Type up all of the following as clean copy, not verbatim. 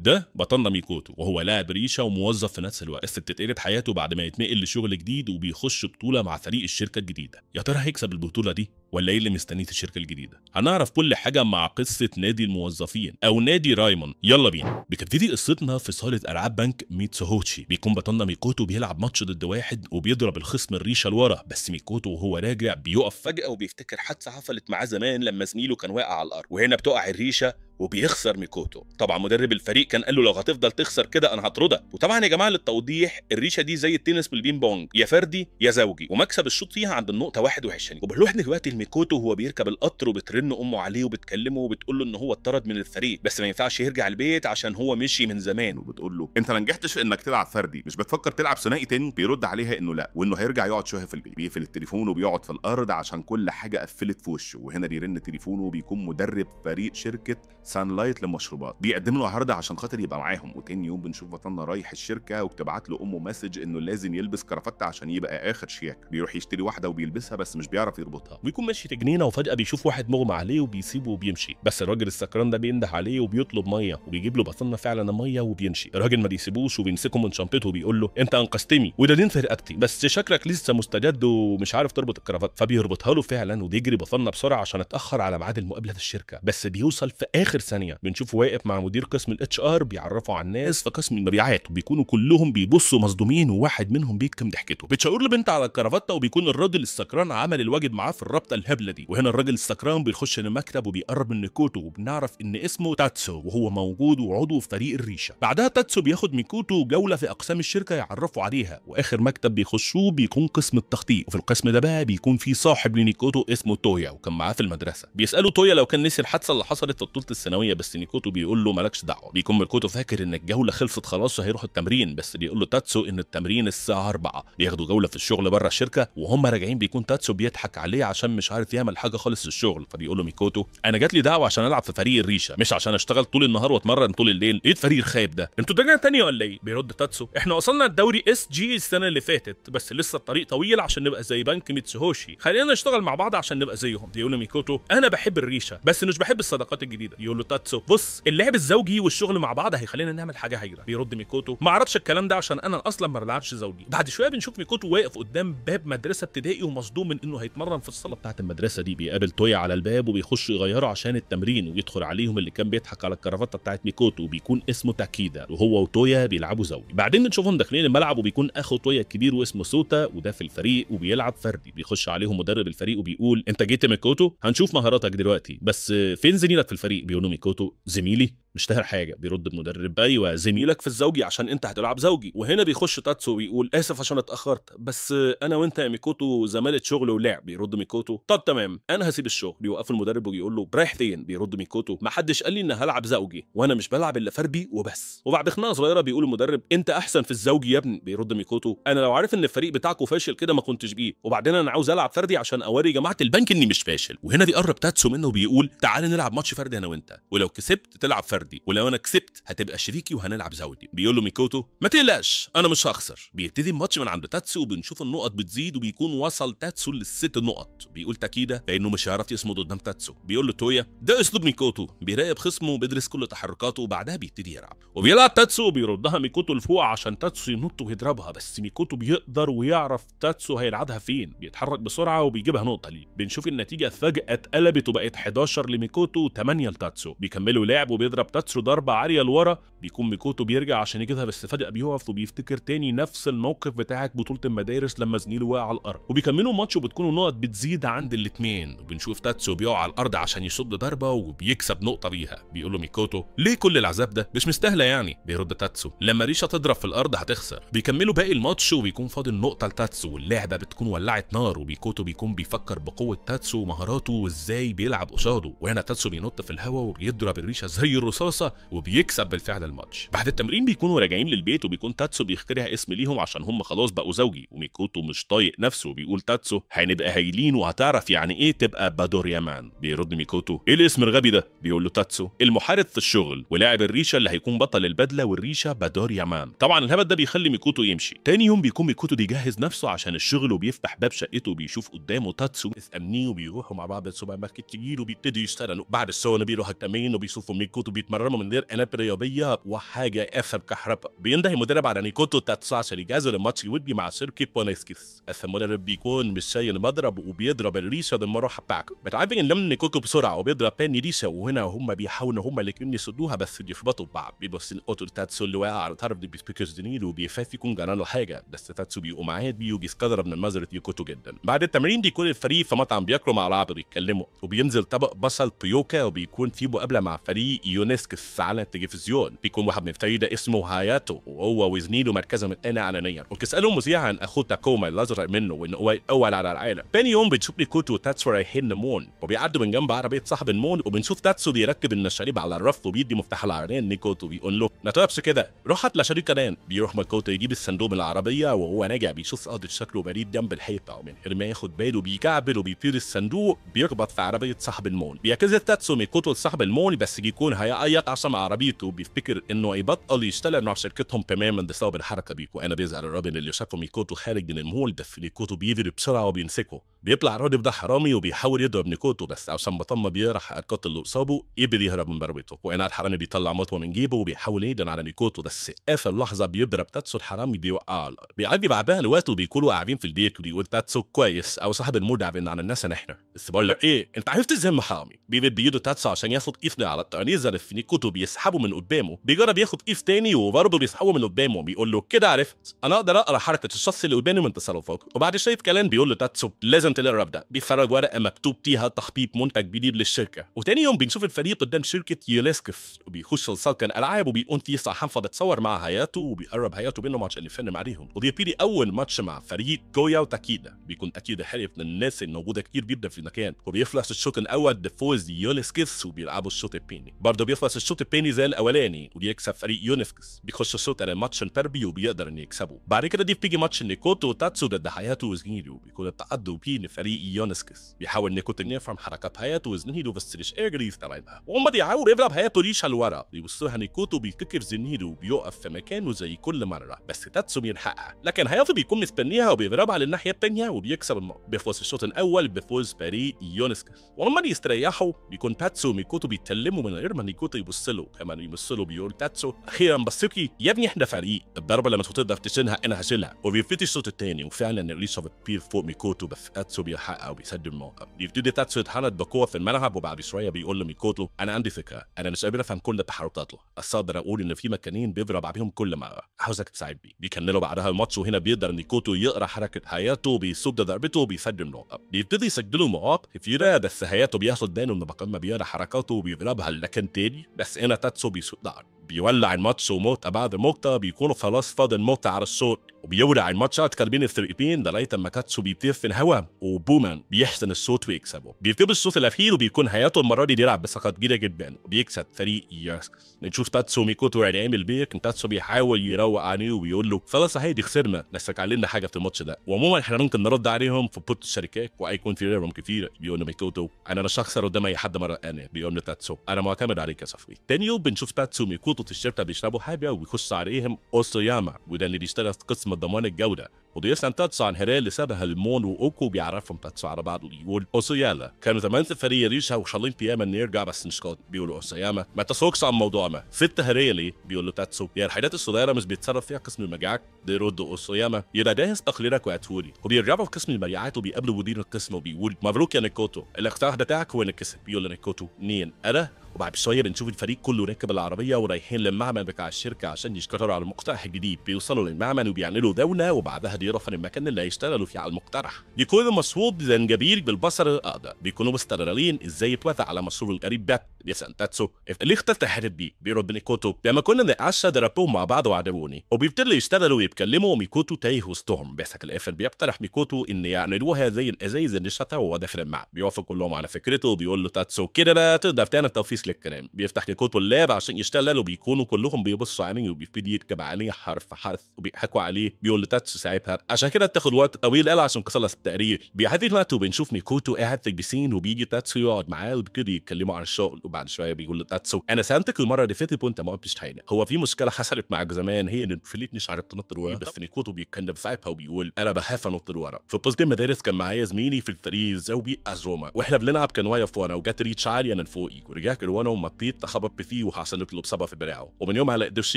ده بطلنا ميكوتو، وهو لاعب ريشه وموظف في نفس الوقت، بس بتتقلب حياته بعد ما يتنقل لشغل جديد وبيخش بطوله مع فريق الشركة الجديدة. يا ترى هيكسب البطولة دي ولا ايه اللي مستنيه في الشركة الجديدة؟ هنعرف كل حاجة مع قصة نادي الموظفين او نادي رايمون. يلا بينا. بتبتدي قصتنا في صاله العاب بنك ميتسوهوشي. بيكون بطلنا ميكوتو بيلعب ماتش ضد واحد وبيضرب الخصم الريشة لورا، بس ميكوتو وهو راجع بيقف فجاة وبيفتكر حادثه حصلت معاه زمان لما زميله كان واقع على الارض، وهنا بتقع الريشة وبيخسر ميكوتو. طبعا مدرب الفريق كان قال له لو هتفضل تخسر كده انا هطردك. وطبعا يا جماعة للتوضيح، الريشة دي زي التنس بالبين بونج، يا فردي يا زوجي، ومكسب الشوط فيها عند النقطة 21. وبنروح دلوقتي لميكوتو وهو بيركب القطر وبترن امه عليه وبتكلمه وبتقول له ان هو اتطرد من الفريق، بس ما ينفعش يرجع البيت عشان هو مشي من زمان. وبتقول له انت ما نجحتش في انك تلعب فردي، مش بتفكر تلعب ثنائي تاني؟ بيرد عليها انه لا، وانه هيرجع يقعد شوية في البيت. بيقفل التليفون وبيقعد في الارض عشان كل حاجة قفلت في وشه. وهنا بيرن تليفونه وبيكون مدرب فريق شركة سانلايت للمشروبات، بيقدم له عرض عشان خاطر يبقى معاهم. وتاني يوم بنشوف بطلنا رايح الشركة وبتبعت له امه message انه لازم يلبس كرافته عشان يبقى اخر شياكه. بيروح يشتري واحدة وبيلبسها بس مش بيعرف يربطها. بيكون ماشي في جنينة وفجاة بيشوف واحد مغمى عليه وبيسيبه وبيمشي، بس الراجل السكران ده بينده عليه وبيطلب مية وبيجيب له بطلنا فعلا مية وبيمشي. الراجل ما بيسيبوش وبيمسكه من شنطته وبيقول له انت انقذتني وده دين في رقبتي، بس شكلك لسه مستجد ومش عارف تربط الكرافته. فبيربطها له فعلا وبيجري بطلنا بسرعة عشان اتاخر على ميعاد المقابلة في الشركة، بس بيوصل في اخر ثانية. بنشوفه واقف مع مدير قسم ال HR بيعرفه على الناس في قسم المبيعات، وبيكونوا كلهم بيبصوا مصدومين وواحد منهم بيكتم ضحكته. بتشاور له بنت على الكرافته وبيكون الراجل السكران عمل الواجب معاه في الرابطة الهبلة دي. وهنا الراجل السكران بيخش المكتب وبيقرب من ميكوتو، وبنعرف ان اسمه تاتسو وهو موجود وعضو في فريق الريشة. بعدها تاتسو بياخد ميكوتو جولة في اقسام الشركة يعرفوا عليها، واخر مكتب بيخشوه بيكون قسم التخطيط. وفي القسم ده بقى بيكون في صاحب لنيكوتو اسمه تويا وكان معاه في المدرسة. بيسالوا تويا لو كان نسي الحادثة اللي حصلت في بطوله الثانوية، بس ميكوتو بيقول له مالكش دعوه. بيكون ميكوتو فاكر ان الجولة خلصت خلاص وهيروح التمرين، بس بيقول له تاتسو ان التمرين الساعة 4. بياخدوا جولة في الشغل بره الشركة، وهم راجعين بيكون تاتسو بيضحك عليه عشان مش عارف يعمل حاجة خالص في الشغل. فبيقول له ميكوتو انا جات لي دعوه عشان العب في فريق الريشة، مش عشان اشتغل طول النهار واتمرن طول الليل. ايه الفريق الخايب ده؟ انتوا درجه ثانية ولا ايه؟ بيرد تاتسو احنا وصلنا الدوري SG السنة اللي فاتت، بس لسه الطريق طويل عشان نبقى زي بنك ميتسوهوشي، خلينا نشتغل مع بعض عشان نبقى زيهم. بيقول له ميكوتو انا بحب الريشة بس مش بحب الصداقات الجديدة. يقول له تاتسو بص، اللعب الزوجي والشغل مع بعض هيخلينا نعمل حاجة هايلة. بيرد ميكوتو ما اعرفش الكلام ده عشان انا اصلا ما بلعبش زوجي. بعد شوية بنشوف ميكوتو واقف قدام باب مدرسه ابتدائي ومصدوم من انه هيتمرن في الصاله بتاعه المدرسة دي. بيقابل تويا على الباب وبيخش يغيره عشان التمرين، ويدخل عليهم اللي كان بيضحك على الكرافته بتاعه ميكوتو وبيكون اسمه تاكيدا، وهو وتويا بيلعبوا زوجي. بعدين بنشوفهم داخلين الملعب وبيكون اخو تويا الكبير واسمه سوتا وده في الفريق وبيلعب فردي. بيخش عليهم مدرب الفريق وبيقول انت جيت يا ميكوتو، هنشوف مهاراتك دلوقتي، بس فين زميلك في الفريق؟ بيقول له ميكوتو زميلي مش تاهر حاجة. بيرد المدرب ايوه زميلك في الزوجي عشان انت هتلعب زوجي. وهنا بيخش تاتسو وبيقول اسف عشان اتاخرت، بس انا وانت يا ميكوتو زمالة شغل ولعب. بيرد ميكوتو طب تمام انا هسيب الشغل. بيوقف المدرب وبيقول له رايح فين؟ بيرد ميكوتو ما حدش قال لي ان هلعب زوجي وانا مش بلعب الا فردي وبس. وبعد خناقه صغيرة بيقول المدرب انت احسن في الزوجي يا ابني. بيرد ميكوتو انا لو عارف ان الفريق بتاعكم فاشل كده ما كنتش بيه، وبعدين انا عاوز العب فردي عشان اوري جماعة البنك اني مش فاشل. وهنا بيقرب تاتسو منه وبيقول تعال نلعب ماتش فردي انا وانت، ولو كسبت تلعب فردي، ولو انا كسبت هتبقى شريكي وهنلعب زوجي. بيقول له ميكوتو ما تقلقش انا مش هخسر. بيبتدي الماتش من عند تاتسو وبنشوف النقط بتزيد وبيكون وصل تاتسو للست نقط. بيقول تاكيدا لانه مش هيعرف يصمد قدام تاتسو. بيقول له تويا ده اسلوب ميكوتو، بيراقب خصمه وبيدرس كل تحركاته، وبعدها بيبتدي يلعب. وبيلعب تاتسو وبيردها ميكوتو لفوق عشان تاتسو ينط ويضربها، بس ميكوتو بيقدر ويعرف تاتسو هيلعبها فين، بيتحرك بسرعة وبيجيبها نقطة ليه. بنشوف النتيجة فجاة اتقلبت وبقت 11 لميكوتو و8 لتاتسو. بيكملوا لعب وبيضرب تاتسو ضربه عالية لورا، بيكون ميكوتو بيرجع عشان يجيبها بس فجاة بيقف وبيفتكر تاني نفس الموقف بتاعه بطوله المدارس لما زميله وقع على الارض. وبيكملوا ماتش وبتكون النقط بتزيد عند الاثنين، وبنشوف تاتسو بيقع على الارض عشان يصد ضربه وبيكسب نقطة بيها. بيقول له ميكوتو ليه كل العذاب ده؟ مش مستاهلة يعني. بيرد تاتسو لما ريشه تضرب في الارض هتخسر. بيكملوا باقي الماتش وبيكون فاضل نقطة لتاتسو، واللعبة بتكون ولعت نار، وميكوتو بيكون بيفكر بقوة تاتسو ومهاراته وازاي بيلعب قصاده. وهنا تاتسو بينط في الهواء وبيضرب الريشة زي الرصاصة وبيكسب بالفعل الماتش. بعد التمرين بيكونوا راجعين للبيت وبيكون تاتسو بيخترع اسم ليهم عشان هم خلاص بقوا زوجي، وميكوتو مش طايق نفسه وبيقول تاتسو هنبقى هايلين وهتعرف يعني ايه تبقى بادوريا مان. بيرد ميكوتو ايه الاسم الغبي ده؟ بيقول له تاتسو المحارب في الشغل ولاعب الريشة اللي هيكون بطل البدلة والريشه بادوريا مان. طبعا الهبل ده بيخلي ميكوتو يمشي. تاني يوم بيكون ميكوتو بيجهز نفسه عشان الشغل وبيفتح باب شقته وبيشوف قدامه تاتسو مستنيه، وبيروحوا مع بعض السوبر ماركت كبير وبيبتدوا يشتغلوا. بعد السونا بيروحوا التمرين وبيشوفوا ميكوتو بيتمرنوا من غير اناب رياضية. وحاجه اخر كهرباء. بينده المدرب على نيكوتو تاتسو عشان يجهزوا للماتش الودي مع شركة بونسكيس. بس المدرب بيكون مش شايل مضرب وبيضرب الريشة بالمروحه بتاعته. بتعرف ان نيكوتو بسرعة وبيضرب تاني ريشه، وهنا هم بيحاولوا هم الاثنين يصدوها بس بيخبطوا في بعض. بيبص نيكوتو لتاتسو اللي واقع على طرف بيسبيكرز زميله وبيخاف يكون جرى له حاجة، بس تاتسو بيقوم عادي وبيستغرب من نظره نيكوتو جدا. بعد التمرين بيكون الفريق في مطعم بياكلوا مع بعض وبيتكلموا، وبينزل طبق بصل بيوكا وبيكون في مقابله مع فريق يونسكس على التلفزيون. بيكون واحد من الفريق ده اسمه هاياتو، وهو وزميله مركزهم الثاني علنيا، وبتساله المذيع عن اخوه تاكوما اللي اصغر منه وان هو الاول على العالم. تاني يوم بنشوف نيكوتو وتاتسو رايحين لمول، وبيعدوا من جنب عربية صاحب المول، وبنشوف تاتسو بيركب النشاريب على الرف وبيدي مفتاح العربية لنيكوتو بيقول له ما تقفش كده، روح هات لشريك كمان. بيروح ميكوتو يجيب الصندوق من العربية، وهو راجع بيشوف قاضي شكله بريد جنب الحيطة، ومن غير ما ياخد باله بيكعبل وبيطير الصندوق بيخبط في عربية صاحب المول. بيعتذر تاتسو ميكوتو لصاحب المول، بس بيكون هيعيط عشان عربيته، وبيفتكر انه هيبطل يشتغل مع شركتهم تماما بسبب الحركة دي. وانا بيزعل الراجل اللي شافه ميكوتو خارج من المول، بس نيكوتو بيجري بسرعة وبيمسكه. بيطلع الراجل ده حرامي وبيحاول يضرب نيكوتو، بس عشان بطمة بيقرا حركات اللي قصاده قدر يهرب من ضربته. وانا الحرامي بيطلع مطوه من جيبه وبيحاول يهجم على نيكوتو، بس اخر لحظة بيضرب تاتسو الحرامي بيوقعه. بيعدي بعدها الوقت وبيكونوا قاعدين في البيت، وبيقول تاتسو كويس او صاحب المول عبد عن الناس احنا، بس بقول لك ايه انت عرفت ازاي حرامي؟ بيمد بيده تاتسو عشان ياخد قفل على الترابيزة، بس نيكوتو بيسحبه من قدامه. بيجرب ياخد قيف تاني وبرضه بيسحبه من قدامه، بيقول له كده عرفت انا اقدر اقرا حركة الشخص اللي قدامي من تصرفاته. وبعد شوية كلام بيقول له تاتسو لازم تقرب ده، بيخرج ورقة مكتوب فيها تخطيط منتج جديد للشركة. وتاني يوم بنشوف الفريق قدام شركة يوليسكس، وبيخش لصاله الالعاب وبيقوم فيه صحافة بتصور مع هاياتو، وبيقرب هاياتو بينهم عشان يفنم عليهم. وبيبتدي اول ماتش مع فريق كويا وتاكيدا. بيكون تاكيدا حلف من الناس الموجودة كتير جدا في المكان، وبيخلص الشوط الاول بفوز يوليسكس، وبيلعبوا الشوط الثاني برضه بيخلص الشوط الثاني زي الاولاني وبيكسب فريق يونسكس. بيخش الشوط على الماتش التربي وبيقدر انه يكسبه. بعد كده دي بتيجي ماتش نيكوتو وتاتسو ضد هاياتو وزنيلو، بيكون التقدم فيه لفريق يونسكس. بيحاول نيكوتو انه يفهم حركات هاياتو وزنيلو بس مش قادر يستوعبها، وهم بيحاولوا يضرب هاياتو ريشه لورا. بيبص لها نيكوتو بيفتكر زنيلو وبيقف في مكانه زي كل مرة، بس تاتسو بيلحقها، لكن هاياتو بيكون مستنيها وبيضربها للناحيه الثانية وبيكسب الماتش. بيخلص الشوط الاول بفوز فريق يونسكس. ولما يستريحوا بيكون تاتسو وميكوتو بيتكلموا من غير ما نيكوتو يبص له. كمان يبص له بيقول تاتسو اخيرا بصيتي يا ابني احنا فريق، الضربة لما تقدر تشيلها انا هشيلها. وبيبتدي الشوط الثاني وفعلا الريشه بتطير فوق ميكوتو، بس تاتسو بيلحقها وبيسد الموقف. بيبتدي تاتسو يتحرك بقوة في الملعب، وبعد شوية بيقول لميكوتو انا عندي فكرة، انا مش قادر افهم كل تحركاته، بس اقدر اقول ان في مكانين بيضرب عليهم كل مرة، عاوزك تساعدني. بيكملوا بعدها الماتش، وهنا بيقدر نيكوتو يقرا حركة هاياتو وبيصد ضربته وبيسد النقطة. بيبتدي يسجلوا مواقف كتيرة، بس هاياتو بياخد باله انه بقى ما بيقرا حركاته وبيضربها لكن تاني، بس هنا تاتسو بيصد. بيولع الماتش وموتة بعد موتة، بيكونوا خلاص فاضل موتة على الشوط، وبيولع الماتش اكتر بين الفرقتين لغاية اما تاتسو بيطير في الهواء وبومان بيحسن الصوت ويكسبه. بيبتدي الشوط الاخير وبيكون هاياتو المرة دي بيلعب بثقة كبيرة جدا وبيكسب فريق ياسكس. نشوف تاتسو وميكوتو راجعين البيت، تاتسو بيحاول يروق عليه وبيقول له خلاص هيدي خسرنا بس علمنا حاجة في الماتش ده، وعموما احنا ممكن نرد عليهم في بوت الشركات وهيكون في غيرهم كتير. بيقول له ميكوتو انا مش هخسر قدام اي حد مرة ثانية. بيقول له تاتسو انا معتمد عليك يا صاحبي. تاني يوم بنشوف تاتسو وميكوتو في الشركة بيشربوا حاجة وبيخش عليهم اوسوياما، وده اللي بيشتغل في قسم ضمان الجودة، وبيسأل تاتسو عن هيرال اللي سابها المون واوكو، بيعرفهم تاتسو على بعض وبيقول اوسويالا كانوا زمان في فريق ريشا وشالين بياما ان يرجع بس مش قادر. بيقول اوسوياما ما تسوقش عن موضوعنا ست هيرالي. بيقول له تاتسو يا الحاجات الصغيرة مش بيتصرف فيها قسم المبيعات. بيرد اوسوياما يبقى جاهز تقريرك واتوري. وبيرجعوا في قسم المبيعات وبيقابلوا مدير القسم وبيقول مبروك يا نيكوتو الاقتراح بتاعك هو اللي كسب. بيقول نيكوتو مين انا؟ وبعد شوية بنشوف الفريق كله راكب العربية ورايحين للمعمل بتاع الشركة عشان يشتغلوا على المقترح الجديد. بيوصلوا للمعمل وبيعملوا دولة، وبعدها بيروحوا للمكان اللي هيشتغلوا فيه على المقترح. بيكون المشروب زنجبيل بالبصر الاخضر، بيكونوا مستغربين ازاي اتوافق على مشروب الغريب ده. بيسال تاتسو ليه اخترت الحاجات دي؟ بيرد نيكوتو لما كنا نتعشى ضربتهم مع بعض وعجبوني. وبيبتدوا يشتغلوا ويتكلموا وميكوتو تايه وسطهم، بس في الاخر بيقترح ميكوتو ان يعملوها زي الازايز اللي شتى وهو داخل المعمل. بيوافق كلهم على فكرته وبيقول له تاتسو كده بقى تقدر تعمل توفيق للكلام. بيفتح نيكوتو ال lap عشان يشتغل وبيكونوا كلهم بيبصوا عليه وبيبتدي يكتب عليه حرف حرف وبيضحكوا عليه. بيقول لتاتسو ساعتها عشان كده بتاخد وقت طويل قوي عشان تخلص التقرير. بيعدي الوقت وبنشوف ميكوتو قاعد في البسين وبيجي تاتسو يقعد معاه وبيبتدي يتكلموا عن الشغل. وبعد شوية بيقول لتاتسو انا سالتك المرة اللي فاتت وانت ما قلتش حاجة، هو في مشكلة حصلت معاك زمان هي ان فليت مش عارف تنط لورا. بس نيكوتو بيتكلم ساعتها وبيقول انا بخاف انط لورا. في بوست المدارس كان معايا زميلي في الفريق زوبي ازوما، واحنا بنلعب كان واقف ورا وجت ريتش عالية من فوقي ورجعت وانا ومطيت خبط فيه وحصلت له اصابه في دراعه، ومن يومها لا قدرش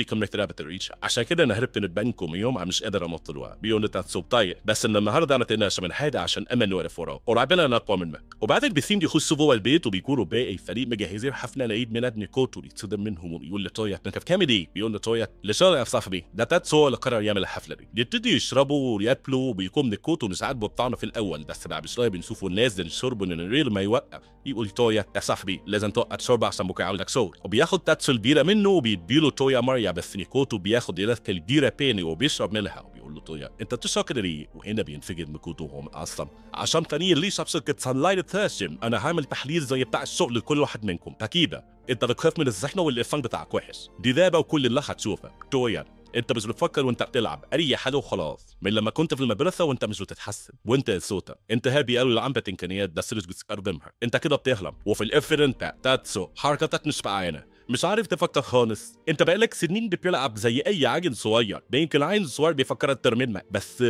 يكمل ترابه الريشه، عشان كده انا هربت من البنك ومن يومها مش قادر انط له. بيقول لتاتسو طيب بس ان النهارده انا تقلقش من حاجة عشان امن واقف وراه وربنا انا اقوى منك. وبعد البسين بيخشوا جوه البيت وبيكونوا باقي الفريق مجهزين حفلة لعيد ميلاد ميكوتو. بيتصدم منهم وبيقول لتويا انت بتعمل ايه؟ بيقول لتويا لشارع يا صاحبي ده تاتسو هو اللي قرر يعمل الحفلة دي. بيبتدي يشربوا وياكلوا وبيكون ميكوتو مش عاجبه الطعم في الاول، بس بعد شوية بنشوفه نازل شرب من الريل ما يوقف. يقول تويا يا صاحبي لازم توقف شرب عشان بكره عندك شغل. وبياخد تاتسو البيره منه وبيديله تويا مريا، بس ميكوتو بياخد ازازة البيره تاني وبيشرب منها. وبيقول له تويا انت بتشرب كده ليه؟ وهنا بينفجر ميكوتو وهو متعصب عشان فريق ليش شركة سانلايت ثاشم، انا هعمل تحليل زي بتاع الشغل لكل واحد منكم. تاكيدا انت بتخاف من الزحمة والإفان بتاعك وحش، دي ذابه وكل اللي هتشوفها. تويا انت مش بتفكر وانت بتلعب اي حاجة وخلاص، من لما كنت في المدرسة وانت مش بتتحسن. وانت يا سوتا انت هابي قالوا عندك امكانيات بس مش بتستخدمها، انت كده بتحلم. وفي الاخر انت تاتسو حركتك مش معانا، مش عارف تفكر خالص، انت بقالك سنين بتلعب زي اي عجل صغير، يمكن عيل صغير بيفكر اكتر منك. بس